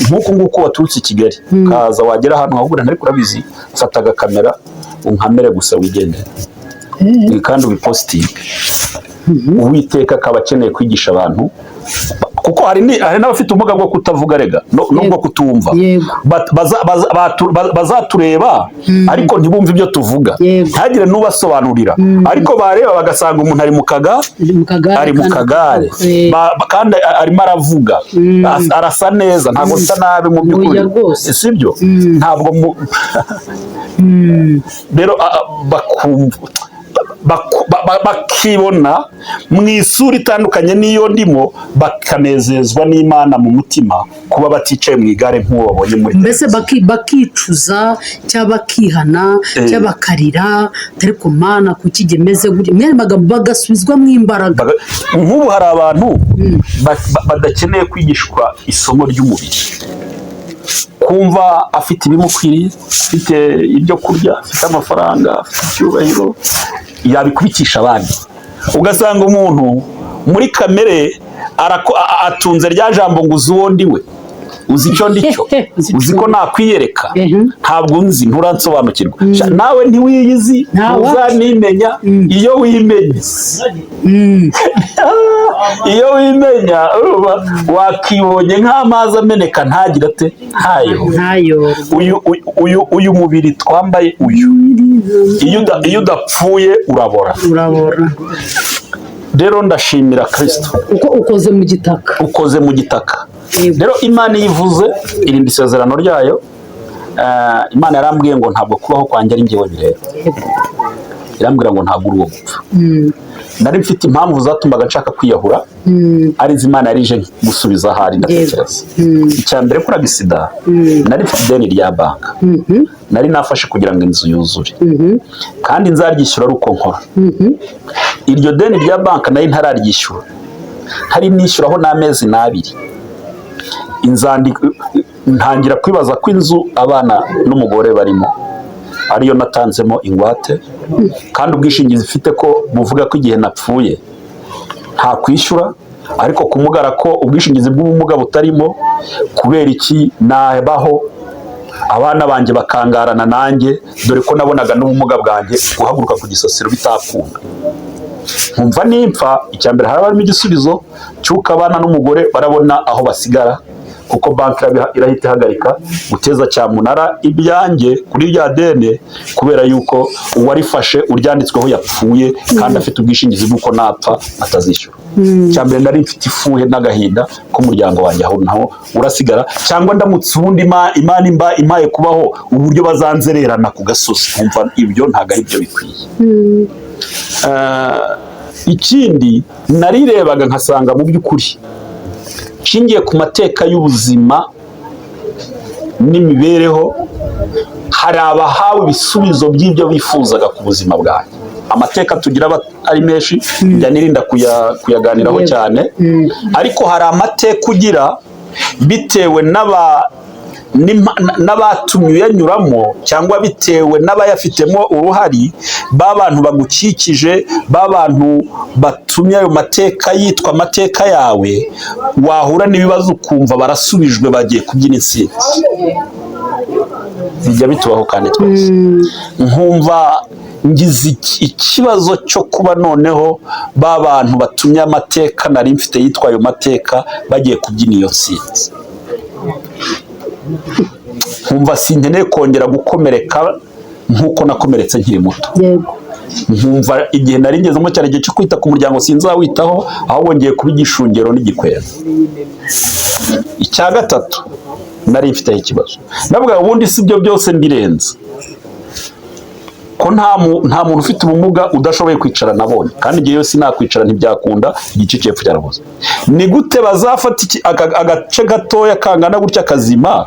nk'uku nguku waturutse i Kigali ukaza, wagera ahantu wahura, ariko urabizi, ufata agakamera unkamere gusa wigendere kandi ubipositinge. Uwiteka akaba akeneye kwigisha abantu, kuko hari n'abafite ubumuga bwo kutavuga rega n'ubwo kutumva. Bazatureba ariko ntibumve ibyo tuvuga, ntihagire n'ubasobanurira, ariko bareba bagasanga umuntu ari mu kaga ari mu kagare, ari mu kandi kagare. Kandi arimo aravuga. Arasa neza, ntabwo asa nabi mu by'ukuri. Oya rwose. Sibyo? Ntabwo mu rero bakumva bakibona mu isura itandukanye n'iyo ndimo, bakanezezwa n'Imana mu mutima kuba baticaye mu igare nk'uwo babonye muri Mbese bakicuza cyangwa bakihana cyangwa bakarira, ariko Mana, kuki meze gutya? Mwene magambo bagasubizwamo imbaraga. Nk'ubu hari abantu badakeneye kwigishwa isomo ry'umubiri, kumva afite ibimukwiriye, afite ibyo kurya, afite amafaranga, afite icyubahiro, yabikubitisha abandi. Ugasanga umuntu muri kamere atunze rya jambo ngo: "Uzi uwo ndi we? Uzi icyo ndi cyo? Uzi icyo Uzi ko nakwiyereka? Ntabwo unzi, nturansobanukirwa." Sha, nawe ntiwiyizi. Ntawe. Ntuzanimenya. Iyo wimenye, iyo wimenya, urumva, wakibonye nk'amazi ameneka ntagire ate? Ntayo. Ntayo. Uyu mubiri twambaye uyu, iyo udapfuye urabora. Urabora. Rero ndashimira Kristo. Kuko ukoze mu gitaka. Ukoze mu gitaka. Rero Imana iyo ivuze irinda isezerano ryayo. Imana yarambwiye ngo ntabwo kubaho kwanjye ari njyewe bireba. Irambwira ngo ntabwo uri uwo gupfa. Nari mfite impamvu zatumaga nshaka kwiyahura, arizo Imana yari ije gusubiza ahari ndatekereza. Icya mbere, kuri agisida, nari mfite ideni rya banka nari nafashe kugira ngo inzu yuzure, kandi nzaryishyura ari uko nkora. Iryo deni rya banka nari ntararyishyura, ntari nishyuraho n'amezi n'abiri. Inzandiko, ntangira kwibaza ko inzu abana n'umugore barimo Ariyo natanzemo ingwate, kandi ubwishingizi mfite ko buvuga ko igihe napfuye nta kwishyura, ariko kumugara ko ubwishingizi bw'ubumuga butarimo, kubera iki nabaho abana banjye bakangarana nanjye, dore ko nabonaga n'ubumuga bwanjye guhaguruka ku gisasiro bitakunda? Nkumva nimpfa, icya mbere haraba harimo igisubizo cy'uko abana n'umugore barabona aho basigara, kuko banki irahita ihagarika guteza cyamunara ibyanjye kuri rya deni, kubera yuko uwarifashe uryanditsweho yapfuye kandi afite ubwishingizi bw'uko napfa atazishyura. Icya mbere, nari mfite ifuhe n'agahinda k'umuryango wanjye, aho naho urasigara, cyangwa ndamutse ubundi Imana imba impaye kubaho, uburyo bazanzererana ku gasozi, nkumva ibyo ntabwo ari byo bikwiye. Ikindi narirebaga nkasanga mu by'ukuri nshingiye ku mateka y'ubuzima n'imibereho, hari abahawe ibisubizo by'ibyo bifuzaga ku buzima bwanjye. Amateka tugira aba ari menshi, njya nirinda kuyaganiraho cyane, ariko hari amateka ugira bitewe n'abatumye uyanyuramo, cyangwa bitewe n'abayafitemo uruhari, ba bantu bagukikije, ba bantu batumye ayo mateka yitwa amateka yawe, wahura n'ibibazo ukumva barasubijwe, bagiye kubyina intsinzi. Bijya bitubaho kandi twese. Nkumva ngize ikibazo cyo kuba noneho ba bantu batumye amateka nari mfite yitwa ayo mateka bagiye kubyina iyo ntsinzi, nkumva sinkeneye kongera gukomereka nk'uko nakomeretse nkiri muto. Nkumva igihe nari ngezemo cyane, igihe cyo kwita ku muryango, sinzawitaho, ahubwo ngiye kuba igishungero n'igikwero. Icya gatatu nari mfiteho ikibazo, ndavuga ubundi si byo byose mbirenze ko nta muntu ufite ubumuga udashoboye kwicara nabonye, kandi igihe yose sinakwicara ntibyakunda, igice cy'epfo cyarabuze. Ni gute bazafata agace gatoya kangana gutya kazima,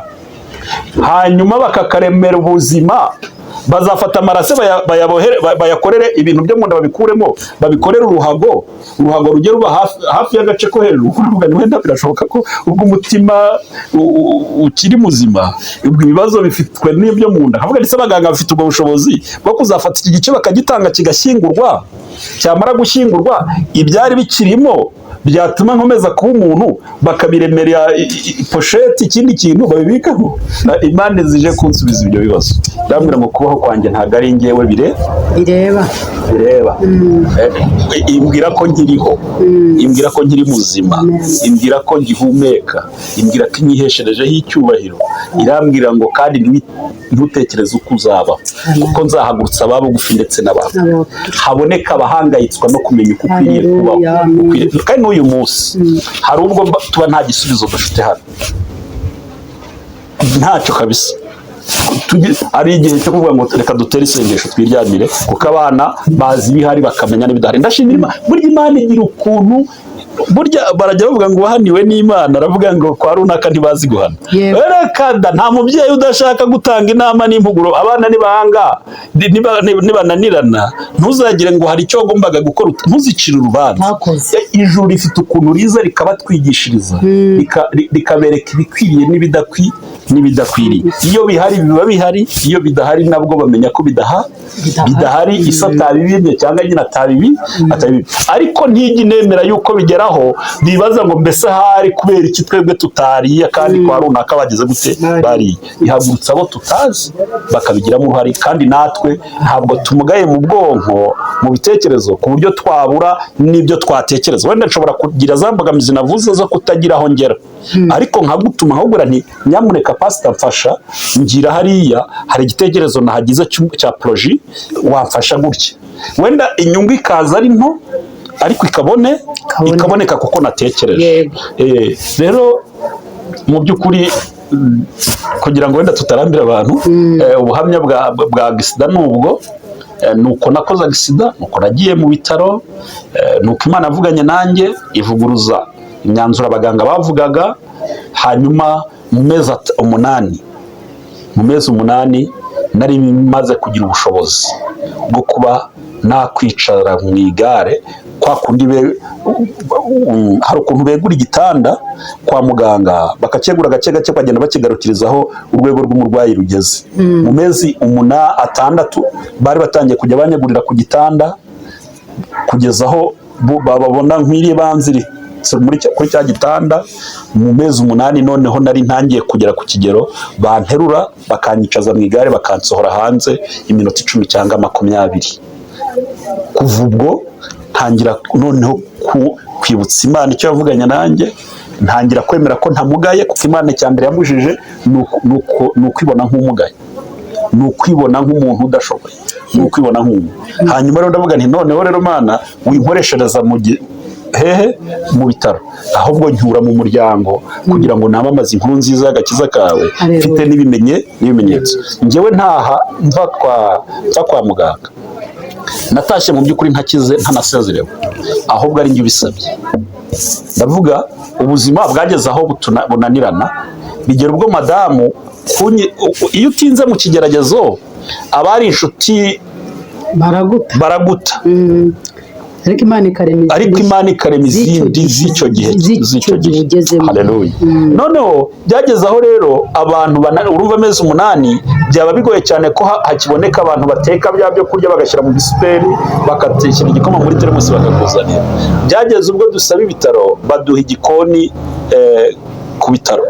hanyuma bakakaremera ubuzima? Bazafata amaraso bayakorere ibintu byo mu nda, babikuremo, babikorere uruhago, uruhago rujye ruba hafi y'agace ko hejuru. Kuvuga ni wenda birashoboka ko ubwo umutima ukiri muzima, ubwo ibibazo bifitwe n'ibyo mu nda. Nkavuga ndetse abaganga bafite ubwo bushobozi bwo kuzafata iki gice bakagitanga kigashyingurwa, cyamara gushyingurwa ibyari bikirimo byatuma nkomeza kuba umuntu bakabiremera pochette, ikindi kintu babibikaho. Imana zije kunsubiza ibyo bibazo, ndambwira ngo kubaho kwanjye ntabwo ari njyewe bireba. Bireba. Imbwira ko nkiriho, imbwira ko nkiri muzima, imbwira ko ngihumeka, imbwira ko inyihesherejeho icyubahiro, irambwira ngo kandi ntutekereze uko uzabaho, kuko nzahagurutsa ababugufi ndetse n'abato, Abo. haboneka abahangayitswa no kumenya uko ukwiriye kubaho. Haleluya, amen. Kandi n'uyu munsi hari ubwo tuba nta gisubizo dufite hano, ntacyo kabisa. Ari igihe cyo kuvuga ngo reka dutere isengesho twiryamire, kuko abana bazi ibihari bakamenya n'ibidahari. Ndashimira Imana. Burya Imana igira ukuntu, burya barajya bavuga ngo wahaniwe n'Imana, aravuga ngo kwa runaka ntibazi guhana. Reka da, nta mubyeyi udashaka gutanga inama n'impuguro. Abana nibanga, nibananirana, ntuzagire ngo hari icyo wagombaga gukora, ntuzicire urubanza. Ntakoze. Ijuru rifite ukuntu riza rikabatwigishiriza, rikabereka ibikwiriye n'ibidakwiriye. Iyo bihari biba bihari, iyo bidahari nabwo bamenya ko Bidahari. bidahari. Isi atabibibye cyangwa nyina atabibi, ariko ntijya inemera yuko bigeraho bibaza ngo mbese hari kubera iki twebwe tutariye kandi kwa runaka bagize gute? Bariye. Bariye. Ihagurutsa abo tutazi bakabigiramo uruhare, kandi natwe ntabwo tumugaye mu bwonko, mu bitekerezo, ku buryo twabura n'ibyo twatekereza. Wenda nshobora kugira za mbogamizi navuze zo kutagira aho ngera, ariko nkagutuma nkakubwira nti: "Nyamuneka pasita, mfasha, ngira hariya hari igitekerezo nahagize cya projet, wamfasha gutya." Wenda inyungu ikaza ari nto, ariko Ikaboneka. ikaboneka kuko natekereje. Rero mu by'ukuri, kugira ngo wenda tutarambira abantu, ubuhamya bwa accident nubwo, nuko nakoze accident, nuko nagiye mu bitaro, nuko Imana yavuganye nanjye ivuguruza imyanzuro abaganga bavugaga. Hanyuma mu mezi 8, mu mezi 8 nari maze kugira ubushobozi bwo kuba Nakwicara mu igare kwa kundi hari ukuntu begura igitanda kwa muganga, bakacyegura gake gake, bakagenda bakigarukirizaho urwego rw'umurwayi rugeze. Mu mezi 6 bari batangiye kujya banyegurira ku gitanda kugeza aho bababona nkwiriye banziritse kuri cya gitanda. Mu mezi 8 noneho nari ntangiye kugera ku kigero banterura, bakanyicaza mu igare, bakansohora hanze iminota 10 cyangwa 20. Kuva ubwo ntangira noneho kwibutsa Imana icyo yavuganye nanjye, ntangira kwemera ko ntamugaye, kuko Imana icya mbere yambujije ni ukwibona nk'umugaye, ni ukwibona nk'umuntu udashoboye, ni ukwibona nk'umuntu. Hanyuma rero ndavuga nti: "Noneho rero Mana, winkoreshereza mu hehe mu bitaro, ahubwo ncyura mu muryango kugira ngo namamaze inkuru nziza y'agakiza kawe." Haleluya. Mfite n'ibimenyetso. Njyewe ntaha mva kwa muganga, natashye mu by'ukuri ntakize, ntanasezerewe, ahubwo ari njye ubisabye. Ndavuga, ubuzima bwageze aho bunanirana, bigera ubwo madamu iyo utinze mu kigeragezo, abari inshuti baraguta. Baraguta. Ariko Imana ikarema izindi. Ariko Imana ikarema izindi z'icyo gihe. Z'icyo gihe ugezemo. Haleluya. Noneho byageze aho rero abantu urumva amezi 8 byaba bigoye cyane ko hakiboneka abantu bateka bya byo kurya, bagashyira mu bisuperi, bakatekera igikoma muri teremusi, bakakuzanira. Byageze ubwo dusaba ibitaro, baduha igikoni ku bitaro.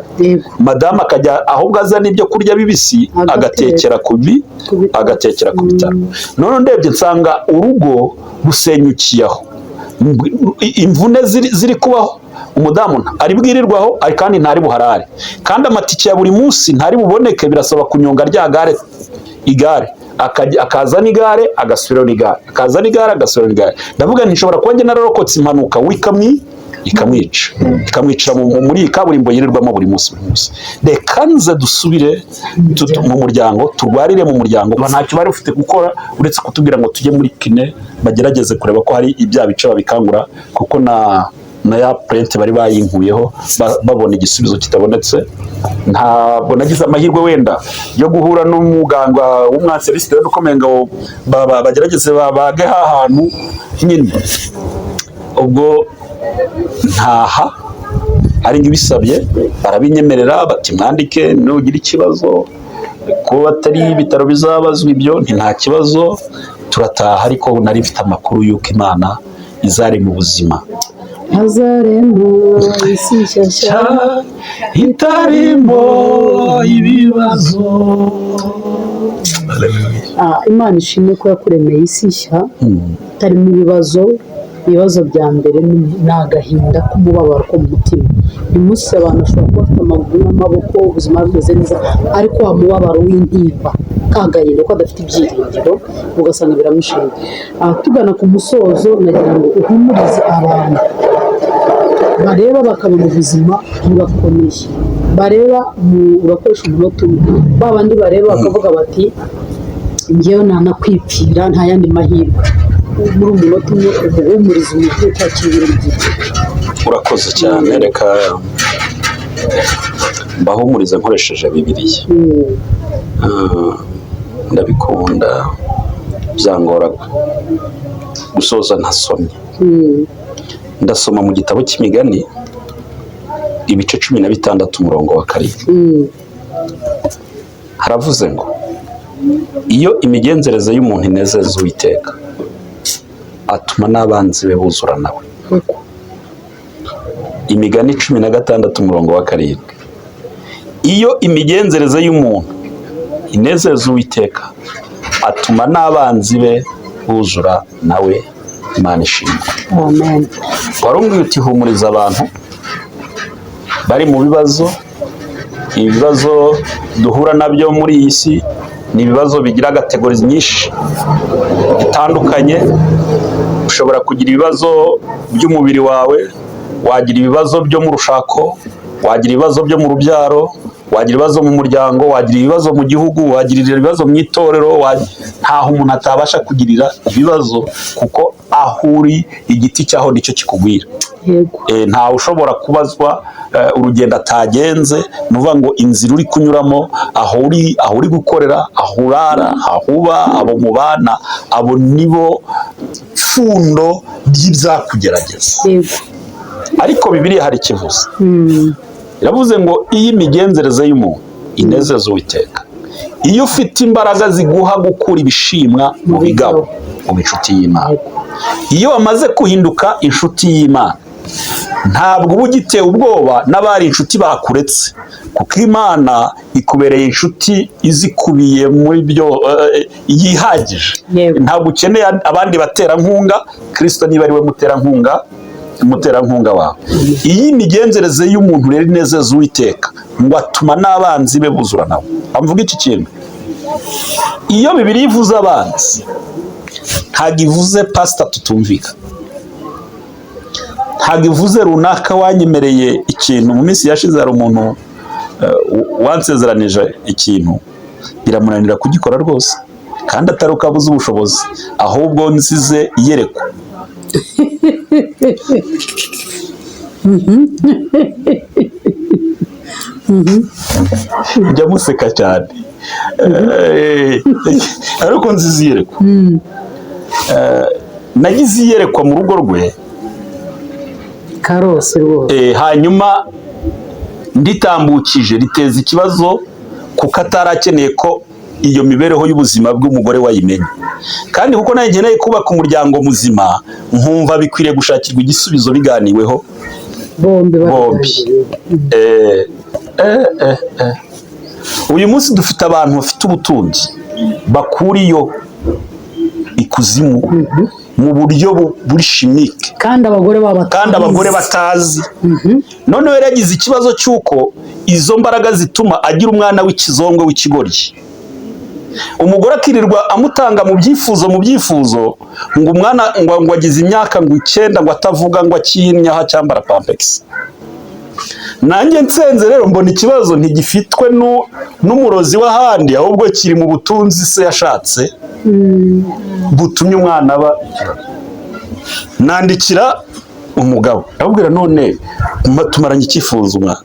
Madamu akajya ahubwo azana ibyo kurya bibisi, agateka. Agatekera ku bi Ku bitaro. Agatekera ku bitaro. None ndebye nsanga urugo rusenyukiye aho. Imvune ziri kubaho, umudamu ari bwirirwaho ari kandi ntari buharare, kandi amatike ya buri munsi ntari buboneke, birasaba kunyonga rya gare, igare, akaza n'igare, agasubirayo n'igare, akaza n'igare, agasubirayo n'igare. Ndavuga nti: "Nshobora kuba njye nararokotse impanuka, we ikamwica, ikamwicira muri iyi kaburimbo yirirwamo buri munsi, buri munsi. Reka nze dusubire mu muryango, turwarire mu muryango." Ntacyo bari bafite gukora uretse kutubwira ngo tujye muri kiné, bagerageze kureba ko hari ibya bice babikangura, kuko na ya plate bari bayinkuyeho, babona igisubizo kitabonetse. Ntabwo nagize amahirwe wenda yo guhura n'umuganga w'umwanserisite wenda ukomeye ngo bagerageze babage ha hantu nyine. Ubwo ntaha ari ibisabye, barabinyemerera, bati: "Mwandike nugira ikibazo, kuba atari ibitaro bizabazwa ibyo." Nti: "Nta kibazo." Turataha, ariko nari mfite amakuru y'uko Imana izari mu buzima. Hazarema isi nshyashya itarimo ibibazo. Ah, Imana ishimwe ko yakuremeye isi nshya itarimo ibibazo. Ibibazo bya mbere ni agahinda k'umubabaro ko mu mutima. Uyu munsi abantu bashobora kuba bafite amaguru n'amaboko, ubuzima bumeze neza, ariko wa mubabaro w'intimba, ka gahinda ko adafite ibyiringiro, ugasanga biramushinga. Ah, tugana ku musozo, nagira ngo uhumurize abantu bareba bakabona ubuzima burakomeye, bareba urakoresha umunota umwe, ba bandi bareba bakavuga bati: "Njyewe nanakwipfira, nta yandi mahirwe." Muri umunota umwe umuhumuriza, umubyeyi kwakira ibiro byiza. Urakoze cyane. Reka mbahumurize nkoresheje Bibiliya. Ah, ndabikunda, byangora gusoza ntasomye. Ndasoma mu gitabo cy'Imigani, ibice 16, umurongo wa 7. Haravuze ngo: "Iyo imigenzereze y'umuntu inezeza Uwiteka, atuma n'abanzi be buzura nawe." Koko. Imigani 16, umurongo wa 7: "Iyo imigenzereze y'umuntu inezeza Uwiteka, atuma n'abanzi be buzura nawe." Imana ishimwe. Amen. Warumbwiye uti: "Humuriza abantu bari mu bibazo." Ibibazo duhura nabyo muri iyi si ni ibibazo bigira category nyinshi bitandukanye. Ushobora kugira ibibazo by'umubiri wawe, wagira ibibazo byo mu rushako, wagira ibibazo byo mu rubyaro, wagira ibibazo by'ubuzima, wagira ibibazo Wagira ibibazo mu muryango, wagira ibibazo mu gihugu, wagira ibibazo mu itorero, ntaho umuntu atabasha kugirira ibibazo, kuko aho uri igiti cyaho nicyo kikugwira. Ntawe ushobora kubazwa urugendo atagenze. Ni ukuvuga ngo inzira uri kunyuramo, aho uri, aho uri gukorera, aho urara, aho uba, abo mubana, abo nibo pfundo ry'ibyakugerageza. Ariko Bibiliya hari ikivuze. Iravuze ngo iyo imigenzereze y'umuntu inezeza Uwiteka, iyo ufite imbaraga ziguha gukura ibishimwa mu bigabo, uba inshuti y'Imana. Iyo wamaze guhinduka inshuti y'Imana, ntabwo uba ugitewe ubwoba n'abari inshuti bakuretse, kuko Imana ikubereye inshuti izikubiye muri byo, yihagije. Ntabwo ukeneye abandi baterankunga. Kirisito niba ari we muterankunga wawe. Iyi imigenzereze y'umuntu rero inezeza Uwiteka, ngo atuma n'abanzi be buzura nawe. Amvuga iki kintu: iyo Bibiliya ivuze abanzi, ntabwo ivuze pasita tutumvikana, ntabwo ivuze runaka wanyemereye ikintu. Mu minsi yashize hari umuntu wansezeranije ikintu, biramunanira kugikora rwose, kandi atari uko abuze ubushobozi, ahubwo nzize iyerekwa. Njya museka cyane. Ariko nzize iyerekwa. Nagize iyerekwa mu rugo rwe. Karose rwose. Hanyuma nditambukije riteza ikibazo, kuko atari akeneye ko iyo mibereho y'ubuzima bw'umugore wayimenya, kandi kuko nanjye nkeneye kubaka umuryango muzima, nkumva bikwiriye gushakirwa igisubizo biganiweho bombi. Bombi. Babiganiriyeho. Uyu munsi dufite abantu bafite ubutunzi bakura iyo ikuzimu mu buryo buri chimique. Kandi abagore babo Kandi abagore batazi. Noneho yari yagize ikibazo cy'uko izo mbaraga zituma agira umwana w'ikizongwe, w'ikigoryi, umugore akirirwa amutanga mu byifuzo, ngo umwana ngo agize imyaka ngo 9 ngo atavuga, ngo akinnyaho acyambara pampegisi. Nanjye nsenze rero mbona ikibazo ntigifitwe n'umurozi w'ahandi, ahubwo kiri mu butunzi se yashatse butumye umwana aba ikibazo. Nandikira umugabo, ndamubwira: none tumaranye icyifuzo, umwana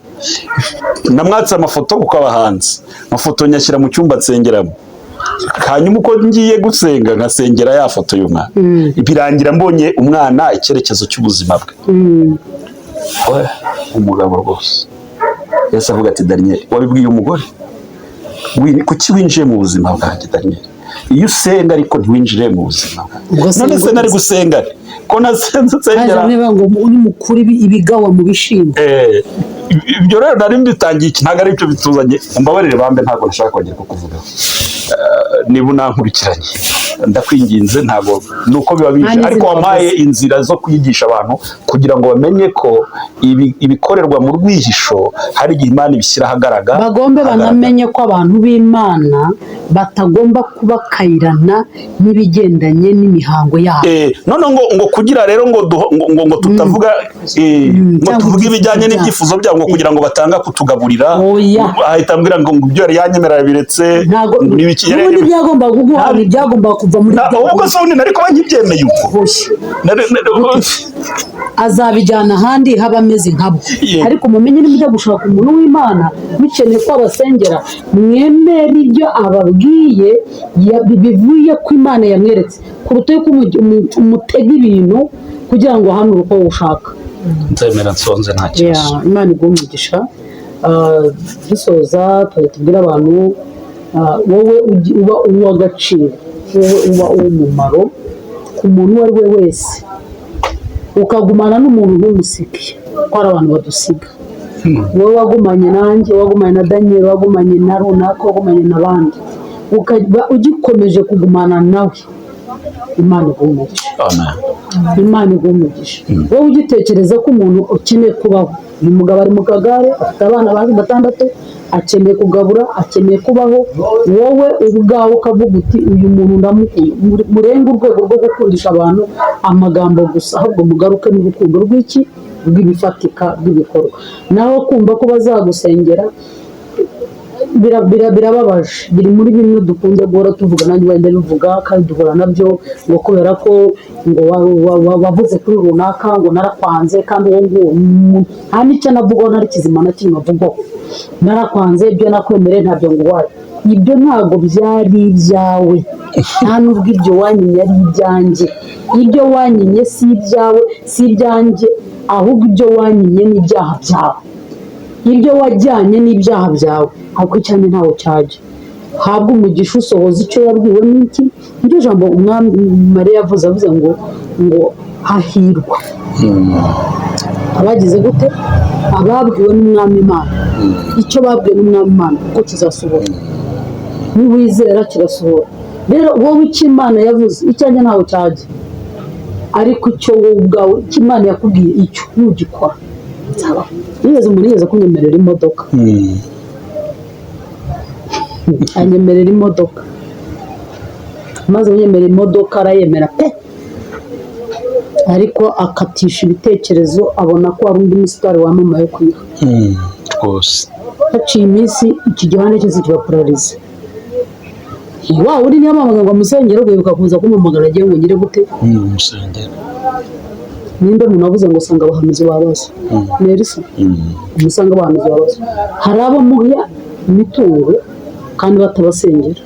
namwatse amafoto kuko aba hanze, amafoto nyashyira mu cyumba nsengeramo, hanyuma uko ngiye gusenga nkasengera ya foto y'umwana, birangira mbonye umwana icyerekezo cy'ubuzima bwe. We, umugabo rwose yahise avuga ati: "Daniel, wabibwiye umugore? Kuki winjiye mu buzima bwanjye, Daniel? Iyo usenga ariko ntiwinjire mu buzima Ubwo bwanjye." None se se nari gusenga nte? Ko nasenze Haje nsengera niba ngo nimukure ibigawa mu bishimbo. Ibyo rero nari mbitangiye iki, ntabwo ari byo bituzanye. Umbabarire bambe, ntabwo nshaka kongera kukuvugaho. Niba unankurikiranye, ndakwinginze, ntabwo ni uko biba bije. Nta n'izina Ariko wampaye wavuze. inzira zo kwigisha abantu kugira ngo bamenye ko ibikorerwa mu rwihisho hari igihe Imana ibishyira ahagaragara. Bagombe banamenye ko abantu b'Imana batagomba kubakayirana n'ibigendanye n'imihango yabo. None ngo kugira rero ngo ngo tutavuga ngo Cyangwa tuvuge ibyifuzo ibijyanye byabo. n'ibyifuzo byabo, ngo kugira ngo batanga kutugaburira. Oya. Ahita ambwira ngo ibyo yari yanyemerera biretse. Ntabwo ngo n'ibiki n'ubundi byagombaga kuguha ibyagombaga kuva muri Ahubwo se ubundi nari kuba nkibyemeye ubwo? Oya. Azabijyana ahandi haba ameze nkabo. Ariko mumenye, nimujya gushaka umuntu w'Imana mukeneye ko abasengera, mwemere ibyo ababwiye bivuye ko Imana yamweretse, kuruta yuko umutega ibintu kugira ngo ahanure uko ushaka. Nzemera nsonze, nta kibazo. Yeah, Imana iguhe umugisha. Dusoza tujya tubwira abantu, wowe uba uw'agaciro, wowe uba uw'umumaro ku muntu uwo ari we wese, ukagumana n'umuntu ntumusige, kuko hari abantu badusiga. Wowe wagumanye nanjye, wagumanye na Daniel, wagumanye na runaka, wagumanye n'abandi, ukaba ugikomeje kugumana nawe, Imana iguhe umugisha. Amen. Imana iguhe umugisha. Wowe ugitekereza ko umuntu ukeneye kubaho, uyu mugabo ari mu kagare, afite abana batandatu, akeneye kugabura, akeneye kubaho, wowe ubwawe ukavuga uti: "Uyu muntu ndamukunda." Murenge urwego rwo gukundisha abantu amagambo gusa, ahubwo mugaruke n'urukundo rw'iki, rw'ibifatika, rw'ibikorwa. Naho kumva ko bazagusengera. Birababaje, biri muri bimwe dukunze guhora tuvuga, nanjye wenda bivuga kandi duhura nabyo, ngo kubera ko ngo wavuze kuri runaka ngo narakwanze, kandi uwo nguwo nta n'icyo navugaho, ntari kizima na kimwe avugwaho. Narakwanze, ibyo nakwemereye ntabyo nguhaye. Ibyo ntabwo byari ibyawe, nta n'ubwo ibyo wanyimye ari ibyanjye. Ibyo wanyimye si ibyawe, si ibyanjye, ahubwo ibyo wanyimye ni ibyaha byawe, ibyo wajyanye n'ibyaha byawe, ahubwo cyane ntawe cyajya. Habwa umugisha usohoza icyo yabwiwe n'iki. Niryo jambo umwami Mariya yavuze, avuze ngo hahirwa abagize gute? Ababwiwe n'umwami Imana. Icyo babwiwe n'umwami Imana kuko kizasohora, niwizera kirasohora. Rero wowe icyo Imana yavuze, icyanjye ntawe cyajya, ariko icyo wowe ubwawe, icyo Imana yakubwiye, icyo nugikora nzabaho. Nigeze, umuntu yigeze kunyemerera imodoka, anyemerera imodoka, maze kunyemerera imodoka arayemera pe, ariko akatisha ibitekerezo, abona ko hari undi musitari wamamaye kuyiha. Rwose. Haciye iminsi iki gihande cyose kiba paralysé. Wa uri niyo mpamvu ngo amusengere, ugaheruka kuza kumpamagara agiye ngo ngire gute? Musengero. Ninde muntu wavuze ngo usanga abahanuzi babaza? Ni Elisa. Umusanga abahanuzi babaza. Hari abo muha imitungo kandi batabasengera,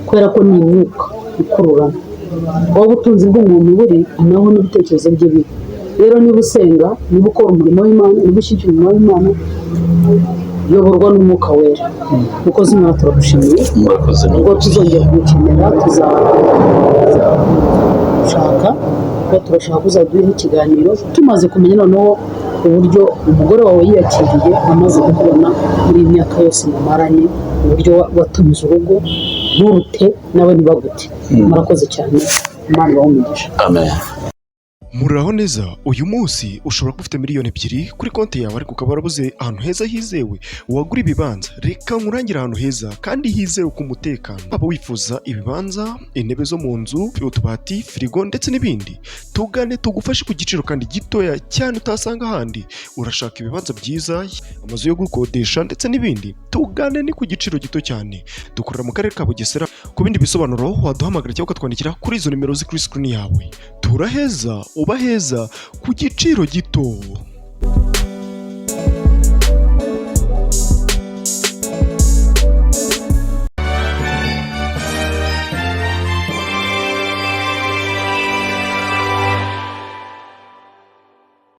kubera ko ni imyuka ikururana. Aho ubutunzi bw'umuntu buri, naho n'ibitekerezo bye biri. Rero niba usenga, niba ukora umurimo w'Imana, niba ushyigikira umurimo w'Imana, yoborwa n'Umwuka Wera. Mukozi Imana, turagushimiye. Murakoze. Ubwo tuzongera kumukenera, tuzashaka kuko turashaka kuzaduha ikiganiro tumaze kumenya noneho uburyo umugore wawe yiyakiriye amaze kukubona muri iyi myaka yose mumaranye, uburyo watunze urugo nturute nawe ntibagute. Murakoze cyane, Imana ibahe umugisha. Amen. Muraho neza. Uyu munsi ushobora kuba ufite 2 miliyoni kuri konti yawe, ariko ukaba warabuze ahantu heza hizewe wagura ibibanza. Reka nkurangire ahantu heza kandi hizewe ku mutekano. Waba wifuza ibibanza, intebe zo mu nzu, utubati, firigo ndetse n'ibindi, tugane tugufashe ku giciro kandi gitoya cyane utasanga ahandi. Urashaka ibibanza byiza, amazu yo gukodesha ndetse n'ibindi, tugane, ni ku giciro gito cyane. Dukorera mu karere ka Bugesera. Ku bindi bisobanuro waduhamagara cyangwa ukatwandikira kuri izo nimero ziri kuri screen yawe. Turaheza, uba heza ku giciro gito.